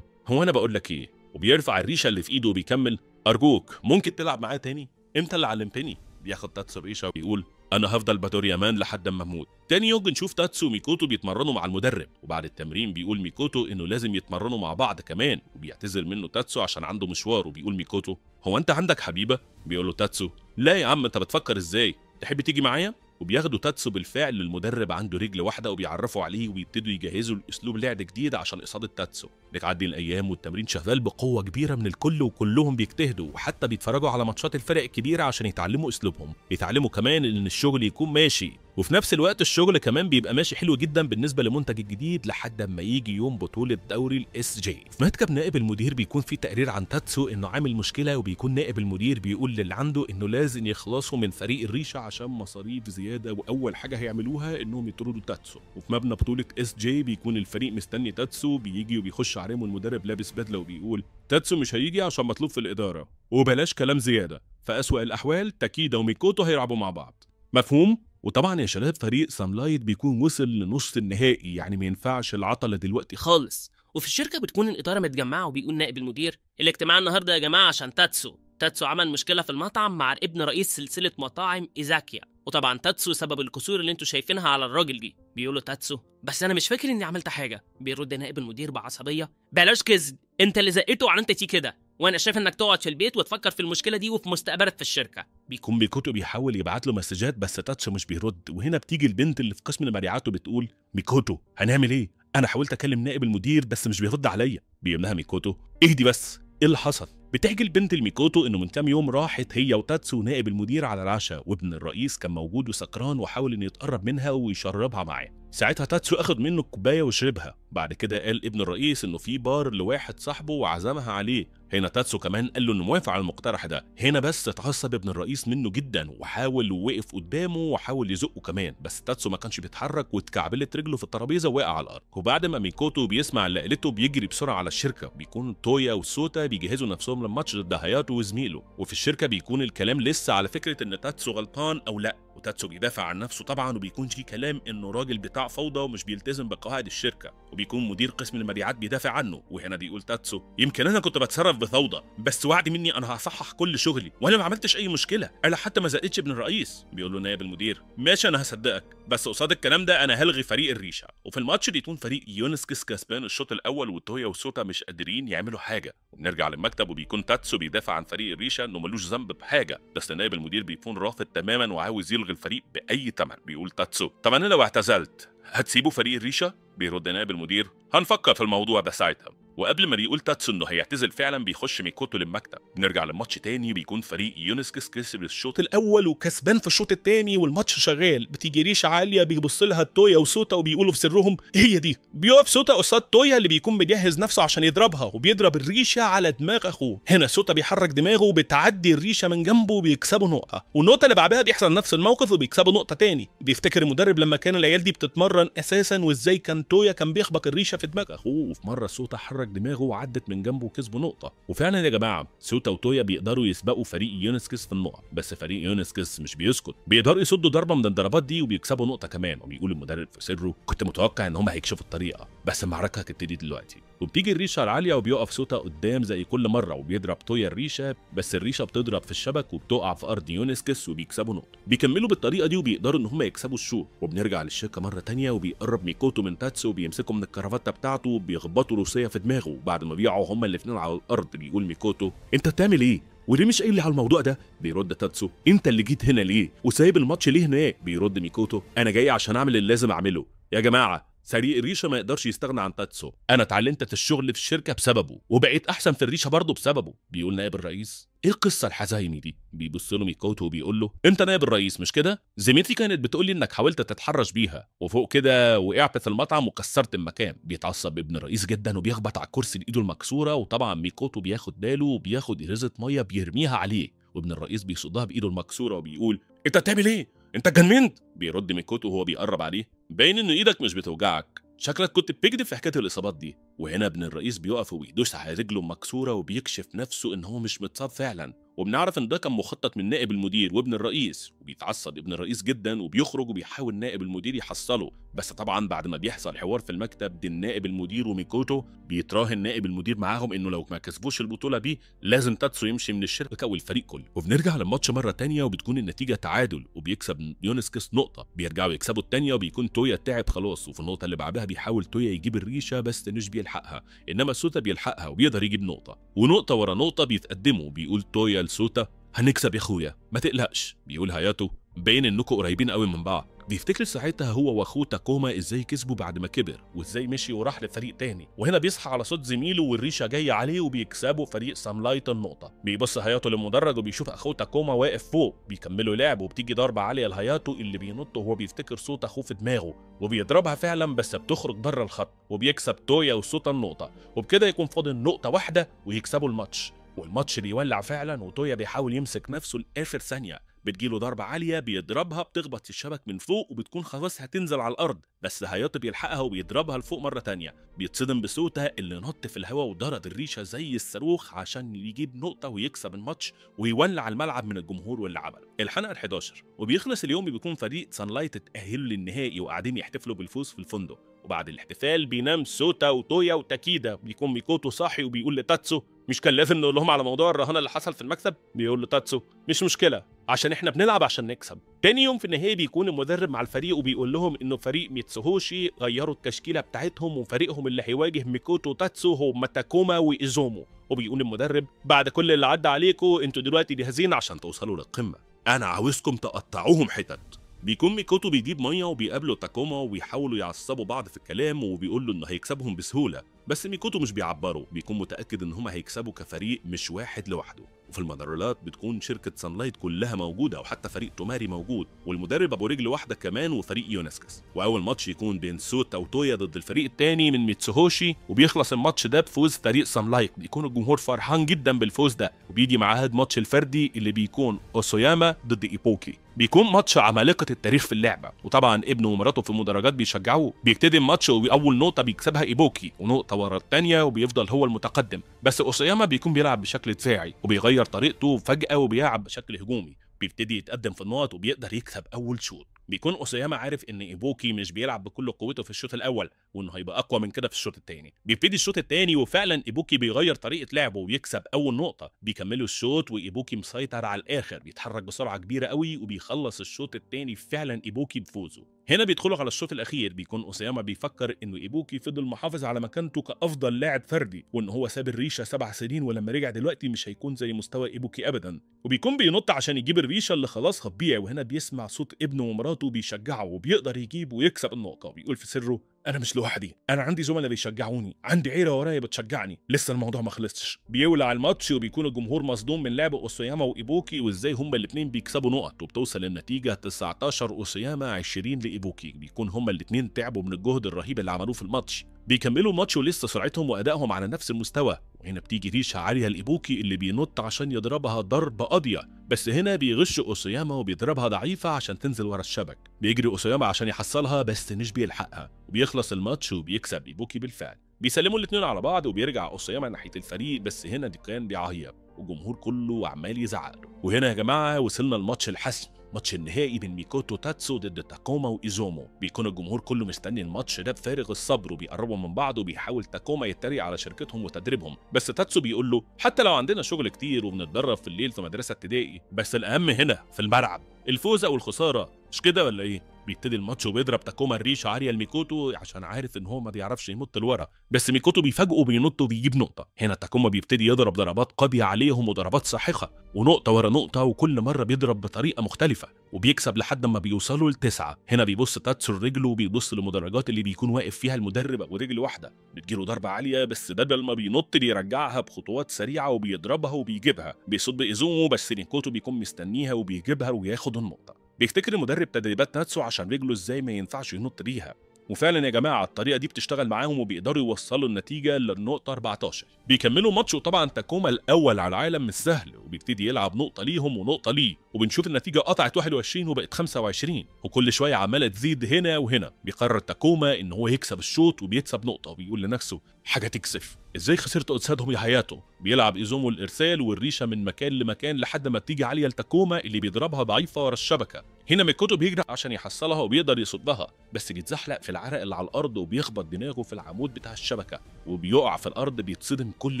هو انا بقول لك ايه. وبيرفع الريشة اللي في ايده وبيكمل ارجوك ممكن تلعب معايا تاني، انت اللي علمتني. بياخد تاتسو الريشة وبيقول انا هفضل بادوريا مان لحد ما اموت. تاني يوم بنشوف تاتسو وميكوتو بيتمرنوا مع المدرب، وبعد التمرين بيقول ميكوتو انه لازم يتمرنوا مع بعض كمان، وبيعتذر منه تاتسو عشان عنده مشوار. وبيقول ميكوتو هو انت عندك حبيبه؟ بيقول له تاتسو لا يا عم انت بتفكر ازاي، تحب تيجي معايا؟ وبياخدوا تاتسو بالفعل للمدرب عنده رجل واحدة وبيعرفوا عليه وبيبتدوا يجهزوا الاسلوب لعب جديد عشان اصابه تاتسو. بتعدي الايام والتمرين شغال بقوة كبيرة من الكل، وكلهم بيجتهدوا وحتى بيتفرجوا على ماتشات الفرق الكبيرة عشان يتعلموا اسلوبهم، بيتعلموا كمان ان الشغل يكون ماشي، وفي نفس الوقت الشغل كمان بيبقى ماشي حلو جدا بالنسبة للمنتج الجديد لحد ما يجي يوم بطوله دوري ال SJ. في مكتب نائب المدير بيكون في تقرير عن تاتسو انه عامل مشكلة، وبيكون نائب المدير بيقول للي عنده انه لازم يخلصوا من فريق الريشة عشان مصاريف زيادة، واول حاجة هيعملوها انهم يطردوا تاتسو. وفي مبنى بطوله SJ بيكون الفريق مستني تاتسو، بيجي وبيخش عليهم المدرب لابس بدله وبيقول تاتسو مش هيجي عشان مطلوب في الادارة، وبلاش كلام زيادة، في اسوأ الاحوال تاكيدا وميكوتو هيلعبوا مع بعض، مفهوم؟ وطبعا يا شباب فريق سانلايت بيكون وصل لنص النهائي، يعني ما ينفعش العطلة دلوقتي خالص. وفي الشركة بتكون الادارة متجمعه، وبيقول نائب المدير الاجتماع النهارده يا جماعة عشان تاتسو عمل مشكلة في المطعم مع ابن رئيس سلسلة مطاعم ايزاكيا، وطبعا تاتسو سبب الكسور اللي انتوا شايفينها على الراجل دي. بيقول له تاتسو بس انا مش فاكر اني عملت حاجة. بيرد نائب المدير بعصبيه بلاش كذب، انت اللي زقته وعملت فيه كده. وانا شايف انك تقعد في البيت وتفكر في المشكلة دي وفي مستقبلك في الشركة. بيكون ميكوتو بيحاول يبعت له مسجات بس تاتسو مش بيرد. وهنا بتيجي البنت اللي في قسم المبيعات وبتقول ميكوتو هنعمل ايه؟ انا حاولت اكلم نائب المدير بس مش بيرد عليا. بيقول لها ميكوتو اهدي بس، ايه اللي حصل؟ بتحكي البنت لميكوتو انه من كام يوم راحت هي وتاتسو نائب المدير على العشاء، وابن الرئيس كان موجود وسكران وحاول انه يتقرب منها ويشربها معاه. ساعتها تاتسو اخد منه الكوباية وشربها. بعد كده قال ابن الرئيس انه في بار لواحد صاحبه وعزمها عليه. هنا تاتسو كمان قال له انه موافق على المقترح ده. هنا بس اتعصب ابن الرئيس منه جدا وحاول ووقف قدامه وحاول يزقه كمان، بس تاتسو ما كانش بيتحرك واتكعبلت رجله في الترابيزة ووقع على الارض. وبعد ما ميكوتو بيسمع اللي قالته بيجري بسرعة على الشركة. بيكون تويا وسوتا بيجهزوا نفسهم للماتش ضد هاياتو وزميله. وفي الشركة بيكون الكلام لسه على فكرة ان تاتسو غلطان او لا، وتاتسو بيدافع عن نفسه طبعا، وبيكون في كلام انه راجل بتاع فوضى ومش بيلتزم بقواعد الشركة، وبيكون مدير قسم المبيعات بيدافع عنه. وهنا بيقول تاتسو يمكن انا كنت بتصرف بفوضى، بس وعد مني انا هصحح كل شغلي وانا ما عملتش اي مشكلة، انا حتى ما زقتش ابن الرئيس. بيقول له نائب المدير ماشي انا هصدقك، بس قصاد الكلام ده انا هلغي فريق الريشة. وفي الماتش بيكون فريق يونسكس كسبان الشوط الاول، وتويا وسوتا مش قادرين يعملوا حاجة. وبنرجع للمكتب وبيكون تاتسو بيدافع عن فريق الريشة انه ملوش ذنب بحاجة، بس نائب المدير بيكون رافض تماما وعاوز يلغي الفريق باي ثمن. بيقول تاتسو طب انا لو اعتزلت هتسيبوا فريق الريشة؟ بيرد نائب المدير هنفكر في الموضوع ده ساعتها. وقبل ما بيقول تاتسو انه هيعتزل فعلا بيخش ميكوتو للمكتب. بنرجع للماتش تاني، بيكون فريق يونسكس كسب الشوط الاول وكسبان في الشوط التاني والماتش شغال. بتيجي ريشه عالية بيبص لها تويا وسوتا وبيقولوا في سرهم هي دي. بيقف سوتا قصاد تويا اللي بيكون مجهز نفسه عشان يضربها، وبيضرب الريشة على دماغ اخوه. هنا سوتا بيحرك دماغه وبتعدي الريشة من جنبه وبيكسبوا نقطة، والنقطة اللي بعدها بيحصل نفس الموقف وبيكسبوا نقطة تاني. بيفتكر المدرب لما كان العيال دي بتتمرن اساسا وازاي كان تويا كان بيخبط الريشة في دماغ اخوه. وفي مرة سوتا حرك دماغه وعدت من جنبه وكسبوا نقطة. وفعلا يا جماعة سوتا وتويا بيقدروا يسبقوا فريق يونسكس في النقط، بس فريق يونسكس مش بيسكت، بيقدروا يصدوا ضربه من الضربات دي وبيكسبوا نقطة كمان. وبيقول المدرب في سره كنت متوقع ان هم هيكشفوا الطريقة، بس المعركة هتبتدي دلوقتي. وبتيجي الريشة العالية وبيقف سوتا قدام زي كل مرة وبيضرب تويا الريشة، بس الريشة بتضرب في الشبك وبتقع في ارض يونسكس وبيكسبوا نقطة. بيكملوا بالطريقة دي وبيقدروا ان هم يكسبوا الشوط. وبنرجع للشركة مرة ثانية وبيقرب ميكوتو من تاتسو وبيمسكه من الكرافته بتاعته وبيخبطوا روسية في دماغه. بعد ما بيقعوا هما الاثنين على الارض بيقول ميكوتو انت بتعمل ايه؟ وليه مش قايل لي على الموضوع ده؟ بيرد تاتسو انت اللي جيت هنا ليه؟ وسايب الماتش ليه هناك؟ بيرد ميكوتو انا جاي عشان اعمل اللي لازم اعمله. يا جماعة فريق الريشة ما يقدرش يستغنى عن تاتسو، انا اتعلمت في الشغل في الشركة بسببه وبقيت احسن في الريشة برضه بسببه. بيقول نائب الرئيس ايه القصة الحزيني دي؟ بيبص له ميكوتو وبيقول له انت نائب الرئيس مش كده؟ زميلتي كانت بتقول لي انك حاولت تتحرش بيها وفوق كده وقعت في المطعم وكسرت المكان. بيتعصب ابن الرئيس جدا وبيخبط على الكرسي بايده المكسورة، وطبعا ميكوتو بياخد باله وبياخد ازازة مية بيرميها عليه، وابن الرئيس بيصدها بايده المكسورة وبيقول انت بتعمل ايه؟ انت اتجننت؟ بيرد ميكوتو وهو بيقرب عليه باين ان ايدك مش بتوجعك، شكلك كنت بتكذب في حكاية الاصابات دي. وهنا ابن الرئيس بيقف وبيدوس على رجله المكسورة وبيكشف نفسه ان هو مش متصاب فعلا، وبنعرف ان ده كان مخطط من نائب المدير وابن الرئيس. وبيتعصب ابن الرئيس جدا وبيخرج وبيحاول نائب المدير يحصله، بس طبعا بعد ما بيحصل حوار في المكتب بين نائب المدير وميكوتو بيتراهن نائب المدير معاهم انه لو ما كسبوش البطولة دي لازم تاتسو يمشي من الشركة والفريق كله. وبنرجع للماتش مرة ثانية وبتكون النتيجة تعادل وبيكسب يونسكس نقطة. بيرجعوا يكسبوا الثانية وبيكون تويا تعب خلاص، وفي النقطة اللي بعدها بيحاول تويا يجيب الريشة بس مش بيلحقها، انما سوتا بيلحقها وبيقدر يجيب نقطة، ونقطة ورا نقطة بيتقدموا. بيقول تويا لسوتا هنكسب يا اخويا ما تقلقش. بيقول هاياتو باين انكم قريبين قوي من بعض. بيفتكر ساعتها هو واخوه تاكوما ازاي كسبوا بعد ما كبر وازاي مشي وراح لفريق تاني. وهنا بيصحى على صوت زميله والريشه جاية عليه وبيكسبوا فريق سانلايت النقطة. بيبص هاياتو للمدرج وبيشوف اخوه تاكوما واقف فوق. بيكملوا لعب وبتيجي ضربه عالية لهاياتو اللي بينط وهو بيفتكر صوت اخوه في دماغه وبيضربها فعلا بس بتخرج بره الخط، وبيكسب تويا وسوتا النقطة. وبكده يكون فاضل نقطة واحدة ويكسبوا الماتش، والماتش بيولع فعلا وتويا بيحاول يمسك نفسه لاخر ثانية. بتجيله ضربة عالية بيضربها بتخبط في الشبك من فوق وبتكون خلاص هتنزل على الأرض، بس هاياتو بيلحقها وبيضربها لفوق مرة تانية. بيتصدم بسوتا اللي نط في الهواء وضرب الريشة زي الصاروخ عشان يجيب نقطة ويكسب الماتش ويولع الملعب من الجمهور واللي عمله. الحلقة ال11 وبيخلص اليوم بيكون فريق سانلايت اتأهلوا للنهائي وقاعدين يحتفلوا بالفوز في الفندق. وبعد الاحتفال بينام سوتا وتويا وتاكيدا. بيكون ميكوتو صاحي وبيقول لتاتسو مش كان لازم نقول لهم على موضوع الرهانه اللي حصل في المكتب؟ بيقول له تاتسو مش مشكلة عشان احنا بنلعب عشان نكسب. تاني يوم في النهائي بيكون المدرب مع الفريق وبيقول لهم انه فريق ميتسوهوشي غيروا التشكيلة بتاعتهم وفريقهم اللي هيواجه ميكوتو تاتسو هو ماتاكوما وايزومو. وبيقول المدرب بعد كل اللي عدى عليكم انتوا دلوقتي جاهزين عشان توصلوا للقمه، انا عاوزكم تقطعوهم حتت. بيكون ميكوتو بيجيب مية وبيقابلوا تاكوما وبيحاولوا يعصبوا بعض في الكلام، وبيقول له انه هيكسبهم بسهولة، بس ميكوتو مش بيعبره، بيكون متاكد ان هما هيكسبوا كفريق مش واحد لوحده. وفي المدرجات بتكون شركة سانلايت كلها موجودة، وحتى فريق توماري موجود، والمدرب ابو رجل واحدة كمان، وفريق يونسكس. واول ماتش يكون بين سوتا وتويا ضد الفريق الثاني من ميتسوهوشي، وبيخلص الماتش ده بفوز فريق سانلايت. بيكون الجمهور فرحان جدا بالفوز ده. وبيجي معاه ماتش الفردي اللي بيكون اوسوياما ضد ايبوكي، بيكون ماتش عمالقة التاريخ في اللعبة، وطبعا ابنه ومراته في المدرجات بيشجعوه. بيبتدي الماتش واول نقطة بيكسبها ايبوكي، ونقطة ورا الثانية، وبيفضل هو المتقدم، بس اوسوياما بيكون بيلعب بشكل دفاعي وبيغير طريقته فجاة وبيلعب بشكل هجومي، بيبتدي يتقدم في النقط وبيقدر يكسب اول شوط. بيكون اوسياما عارف ان ايبوكي مش بيلعب بكل قوته في الشوط الاول، وانه هيبقى اقوى من كده في الشوط الثاني. بيبتدي الشوط الثاني وفعلا ايبوكي بيغير طريقه لعبه ويكسب اول نقطة. بيكملوا الشوط وايبوكي مسيطر على الاخر، بيتحرك بسرعة كبيرة قوي وبيخلص الشوط الثاني فعلا ايبوكي بفوزه. هنا بيدخلوا على الشوط الاخير، بيكون اوسياما بيفكر انه ايبوكي فضل محافظ على مكانته كافضل لاعب فردي، وان هو ساب الريشة 7 سنين ولما رجع دلوقتي مش هيكون زي مستوى ايبوكي ابدا. وبيكون بينط عشان يجيب الريشة اللي خلاص هتضيع، وهنا بيسمع صوت ابنه ومراته بيشجعه وبيقدر يجيب ويكسب النقطة. بيقول في سره انا مش لوحدي، انا عندي زملاء بيشجعوني، عندي عيله ورايا بتشجعني، لسه الموضوع ما خلصش. بيولع الماتش وبيكون الجمهور مصدوم من لعب اوسياما وايبوكي وازاي هما الاثنين بيكسبوا نقط، وبتوصل النتيجة 19 اوسياما 20 لايبوكي. بيكون هما الاثنين تعبوا من الجهد الرهيب اللي عملوه في الماتش. بيكملوا الماتش ولسه سرعتهم وادائهم على نفس المستوى، وهنا بتيجي ريشه عالية لايبوكي اللي بينط عشان يضربها ضربه قاضيه، بس هنا بيغش اوسياما وبيضربها ضعيفة عشان تنزل ورا الشبك. بيجري اوسياما عشان يحصلها بس مش بيلحقها، وبيخلص الماتش وبيكسب ايبوكي بالفعل. بيسلموا الاثنين على بعض وبيرجع اوسياما ناحية الفريق، بس هنا ديكان بيعيط والجمهور كله عمال يزعق له. وهنا يا جماعة وصلنا لماتش الحسم، ماتش النهائي بين ميكوتو تاتسو ضد تاكوما وايزومو. بيكون الجمهور كله مستني الماتش ده بفارغ الصبر، وبيقربوا من بعض وبيحاول تاكوما يتريق على شركتهم وتدريبهم، بس تاتسو بيقول له حتى لو عندنا شغل كتير وبنتدرب في الليل في مدرسه ابتدائي، بس الاهم هنا في الملعب الفوز او الخسارة، مش كده ولا ايه؟ بيبتدي الماتش وبيضرب تاكوما الريشة عالية لميكوتو عشان عارف ان هو ما بيعرفش ينط لورا، بس ميكوتو بيفاجئه بينط وبيجيب نقطة. هنا تاكوما بيبتدي يضرب ضربات قوية عليهم وضربات ساحقة، ونقطة ورا نقطة، وكل مرة بيضرب بطريقة مختلفة وبيكسب لحد ما بيوصلوا ل9. هنا بيبص تاتسو لرجله وبيبص للمدرجات اللي بيكون واقف فيها المدرب ابو رجل واحدة، بتجيله ضربه عالية بس بدل ما بينط بيرجعها بخطوات سريعة وبيضربها وبيجيبها. بيصد ايزومو بس ميكوتو بيكون مستنيها وبيجيبها وياخد النقطة. بيفتكر المدرب تدريبات تاتسو عشان رجله ازاي ما ينفعش ينط بيها، وفعلا يا جماعة الطريقة دي بتشتغل معاهم وبيقدروا يوصلوا النتيجة للنقطة 14. بيكملوا ماتش وطبعا تاكوما الاول على العالم مش سهل، وبيبتدي يلعب نقطة ليهم ونقطة ليه، وبنشوف النتيجة قطعت 21 وبقت 25، وكل شوية عماله تزيد هنا وهنا. بيقرر تاكوما ان هو يكسب الشوط وبيكسب نقطة، وبيقول لنفسه حاجة تكسف، ازاي خسرت قصادهم يا حياته. بيلعب ايزومو الارسال والريشه من مكان لمكان لحد ما بتيجي عالية لتاكوما اللي بيضربها ضعيفة ورا الشبكة. هنا ميكوتو بيجري عشان يحصلها وبيقدر يصدها، بس بيتزحلق في العرق اللي على الارض وبيخبط دماغه في العمود بتاع الشبكة وبيقع في الارض. بيتصدم كل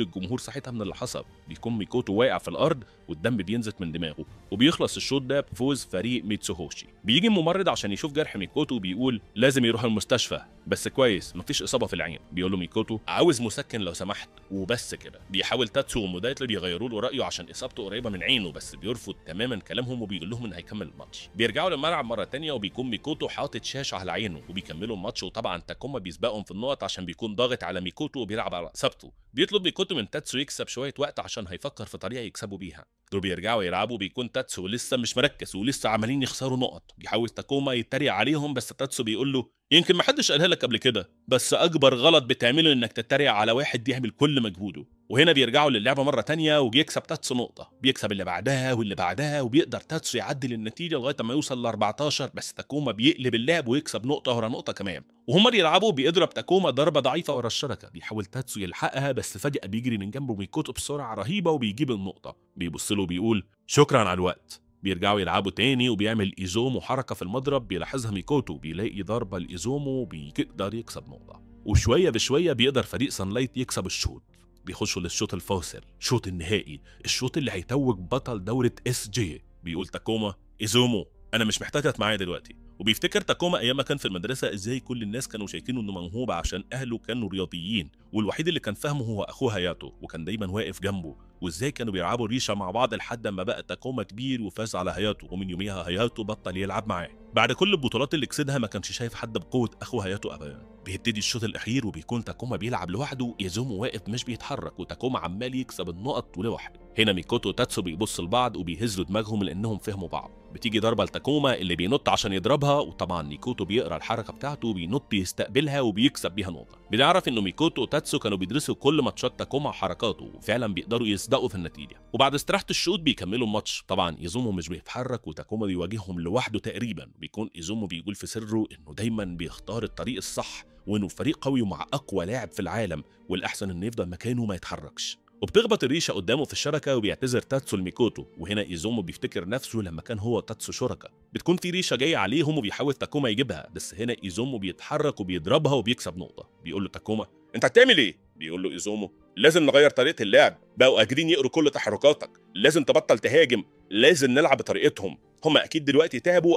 الجمهور ساعتها من اللي حصل. بيكون ميكوتو واقع في الارض والدم بينزف من دماغه، وبيخلص الشوط ده بفوز فريق ميتسوهوشي. بيجي الممرض عشان يشوف جرح ميكوتو وبيقول لازم يروح المستشفى، بس كويس مفيش اصابه في العين. بيقول له ميكوتو عاوز مسكن لو سمحت، وبس كده. بيحاول تاتسو ومودايتلر يغيروا له رايه عشان اصابته قريبه من عينه، بس بيرفض تماما كلامهم وبيقول لهم ان هيكمل الماتش. بيرجعوا للملعب مرة ثانية وبيكون ميكوتو حاطط شاشة على عينه وبيكملوا الماتش، وطبعا تاكوما بيسبقهم في النقط عشان بيكون ضاغط على ميكوتو وبيلعب على اصابته. بيطلب ميكوتو من تاتسو يكسب شوية وقت عشان هيفكر في طريقه يكسبوا بيها. دول بيرجعوا يلعبوا، بيكون تاتسو لسه مش مركز ولسه عمالين يخسروا نقط. بيحاول تاكوما يتريق عليهم بس تاتسو بيقول له يمكن ما حدش قالها لك قبل كده، بس اكبر غلط بتعمله انك تتريق على واحد يعمل كل مجهوده. وهنا بيرجعوا للعبة مرة تانية وبيكسب تاتسو نقطة، بيكسب اللي بعدها واللي بعدها، وبيقدر تاتسو يعدل النتيجة لغاية ما يوصل ل 14، بس تاكوما بيقلب اللعب ويكسب نقطة ورا نقطة كمان. وهما بيلعبوا بيضرب تاكوما ضربه ضعيفة ورا الشبكة، بيحاول تاتسو يلحقها بس فجاة بيجري من جنبه ميكوتو بسرعة رهيبة وبيجيب النقطة. بيبص له وبيقول شكرا على الوقت. بيرجعوا يلعبوا تاني وبيعمل ايزومو حركة في المضرب بيلاحظها ميكوتو، بيلاقي ضربه لايزومو بيقدر يكسب نقطة. وشوية بشوية بيقدر فريق سانلايت يكسب الشوط. بيخشوا للشوط الفاصل، شوط النهائي، الشوط اللي هيتوج بطل دوره SJ. بيقول تاكوما ايزومو انا مش محتاجك معايا دلوقتي. وبيفتكر تاكوما ايام ما كان في المدرسة ازاي كل الناس كانوا شايفينه انه موهوب عشان اهله كانوا رياضيين، والوحيد اللي كان فاهمه هو اخوه هاياتو وكان دايما واقف جنبه، وازاي كانوا بيلعبوا ريشه مع بعض لحد ما بقى تاكوما كبير وفاز على هاياتو، ومن يوميها هاياتو بطل يلعب معاه. بعد كل البطولات اللي كسبها ما كانش شايف حد بقوة اخوه هاياتو ابدا. بيبتدي الشوط الاخير وبيكون تاكوما بيلعب لوحده، ايزومو واقف مش بيتحرك، وتاكوما عمال يكسب النقط لوحده. هنا ميكوتو وتاتسو بيبصوا لبعض وبيهزوا دماغهم لانهم فهموا بعض. بتيجي ضربه لتاكوما اللي بينط عشان يضربها، وطبعا ميكوتو بيقرا الحركة بتاعته وبينط يستقبلها وبيكسب بيها نقطة. بنعرف انه ميكوتو وتاتسو كانوا بيدرسوا كل ماتشات تاكوما وحركاته، وفعلا بيقدروا يصدقوا في النتيجة. وبعد استراحة الشوط بيكملوا الماتش، طبعا ايزومو مش بيتحرك وتاكوما بيواجههم لوحده تقريبا. بيكون ايزومو بيقول في سره انه دايما بيختار الطريق الصح، وانه فريق قوي ومع اقوى لاعب في العالم، والاحسن انه يفضل مكانه ما يتحركش. وبتخبط الريشة قدامه في الشبكة وبيعتذر تاتسو لميكوتو، وهنا ايزومو بيفتكر نفسه لما كان هو تاتسو شركة. بتكون في ريشه جاية عليهم وبيحاول تاكوما يجيبها، بس هنا ايزومو بيتحرك وبيضربها وبيكسب نقطة. بيقول له تاكوما انت هتعمل ايه؟ بيقول له ايزومو لازم نغير طريقه اللعب، بقوا قادرين يقروا كل تحركاتك، لازم تبطل تهاجم، لازم نلعب بطريقتهم، هم اكيد دلوقتي تعبوا،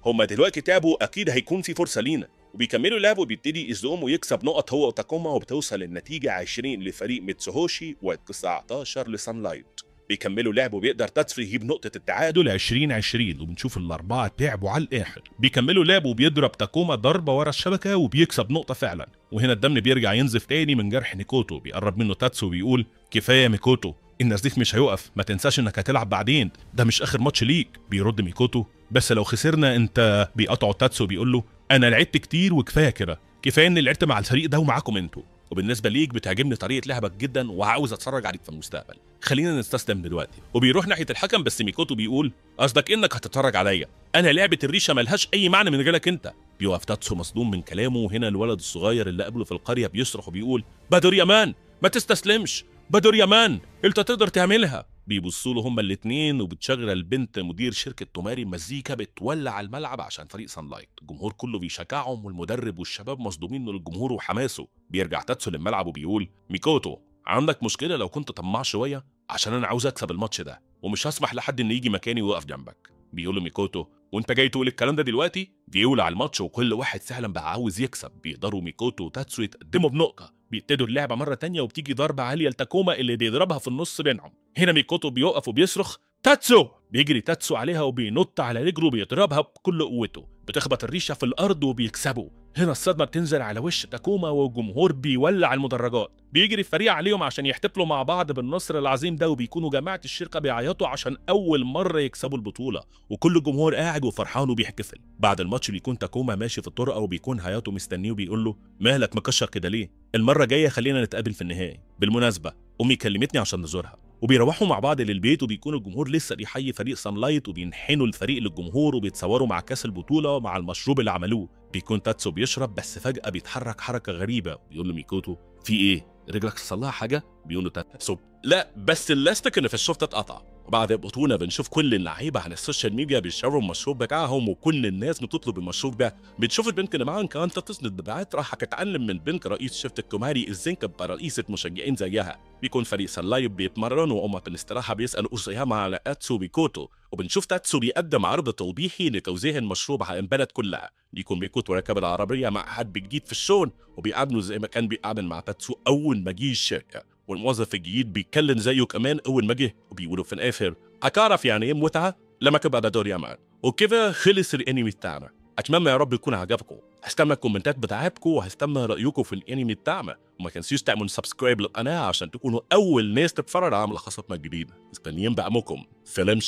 هم دلوقتي تعبوا، اكيد هيكون في فرصة لينا. وبيكملوا لعب وبيبتدي ايزومو يكسب نقط هو وتاكوما، وبتوصل النتيجة 20 لفريق ميتسوهوشي و19 لسانلايت. بيكملوا لعب وبيقدر تاتسو يجيب نقطة التعادل 20-20، وبنشوف الاربعة تعبوا على الاخر. بيكملوا لعب وبيضرب تاكوما ضربه ورا الشبكة وبيكسب نقطة فعلا، وهنا الدم بيرجع ينزف تاني من جرح ميكوتو. بيقرب منه تاتسو وبيقول كفاية ميكوتو، النزيف مش هيقف، ما تنساش انك هتلعب بعدين، ده مش اخر ماتش ليك. بيرد ميكوتو بس لو خسرنا انت. بيقطعه تاتسو بيقول له انا لعبت كتير وكفاية كده، كفاية اني لعبت مع الفريق ده ومعاكم انتوا، وبالنسبة ليك بتعجبني طريقه لعبك جدا وعاوز اتفرج عليك في المستقبل، خلينا نستسلم دلوقتي. وبيروح ناحية الحكم، بس ميكوتو بيقول قصدك انك هتتفرج عليا، انا لعبه الريشة ملهاش اي معنى من غيرك انت. بيوقف تاتسو مصدوم من كلامه، وهنا الولد الصغير اللي قابله في القرية بيصرخ وبيقول بدر يا man ما تستسلمش، بدر يا man انت تقدر تعملها. بيبصوا له هما الاثنين، وبتشغل البنت مدير شركة توماري مزيكا بتولع الملعب عشان فريق سانلايت. الجمهور كله بيشجعهم والمدرب والشباب مصدومين من الجمهور وحماسه. بيرجع تاتسو للملعب وبيقول ميكوتو عندك مشكلة لو كنت طماع شوية، عشان انا عاوز اكسب الماتش ده ومش هسمح لحد ان يجي مكاني ويقف جنبك. بيقول له ميكوتو وانت جاي تقول الكلام ده دلوقتي؟ بيولع الماتش وكل واحد فعلا بقى عاوز يكسب. بيقدروا ميكوتو وتاتسو يتقدموا بنقطة. بيبتدوا اللعبة مرة تانية وبتيجي ضربه عالية لتاكوما اللي بيضربها في النص بينهم. هنا ميكوتو بيقف وبيصرخ تاتسو، بيجري تاتسو عليها وبينط على رجله وبيضربها بكل قوته، بتخبط الريشة في الارض وبيكسبوا. هنا الصدمة بتنزل على وش تاكوما والجمهور بيولع المدرجات. بيجري الفريق عليهم عشان يحتفلوا مع بعض بالنصر العظيم ده، وبيكونوا جماعة الشركة بيعيطوا عشان اول مرة يكسبوا البطولة، وكل الجمهور قاعد وفرحان وبيحتفل. بعد الماتش بيكون تاكوما ماشي في الطرقه وبيكون هاياتو مستنيه وبيقول له مالك مكشر كده ليه؟ المرة الجاية خلينا نتقابل في النهائي، بالمناسبة امي كلمتني عشان نزورها. وبيروحوا مع بعض للبيت، وبيكون الجمهور لسه بيحيي فريق سانلايت وبينحنوا الفريق للجمهور وبيتصوروا مع كاس البطولة ومع المشروب اللي عملوه. بيكون تاتسو بيشرب، بس فجاة بيتحرك حركة غريبة. بيقول له ميكوتو في ايه؟ رجلك حصل لها حاجة؟ بيقول له تاتسو لا بس اللاستيك اللي في الشفط اتقطع. وبعد البطولة بنشوف كل اللعيبة على ال social media بيشربوا المشروب بتاعهم، وكل الناس بتطلب المشروب ده. بتشوف البنت اللي معاهم كمان تسند مبيعات راح تتعلم من بنت رئيس شركة كوماري ازاي تبقى رئيسه مشجعين زيها. بيكون فريق سانلايت بيتمرن، وهم في الاستراحة بيسالوا اوسياما على اتسو ميكوتو، وبنشوف تاتسو بيقدم عرض توضيحي لتوزيع المشروب على البلد كلها. بيكون ميكوتو راكب العربية مع حد جديد في الشغل، وبيقابله زي ما كان بيقابل مع تاتسو اول ما جه الشركة، والموظف الجديد بيتكلم زيه كمان اول ما جه، وبيقولوا في الاخر هتعرف يعني ايه متعه لما تبقى بدور يا man. وكده خلص الانمي بتاعنا. اتمنى يا رب يكون عجبكم. هستنى الكومنتات بتاعتكم وهستنى رايكم في الانمي بتاعنا، وما تنسوش تعملوا subscribe للقناة عشان تكونوا اول ناس تتفرج على ملخصاتنا الجديدة. مستنيين دعمكم. سلام.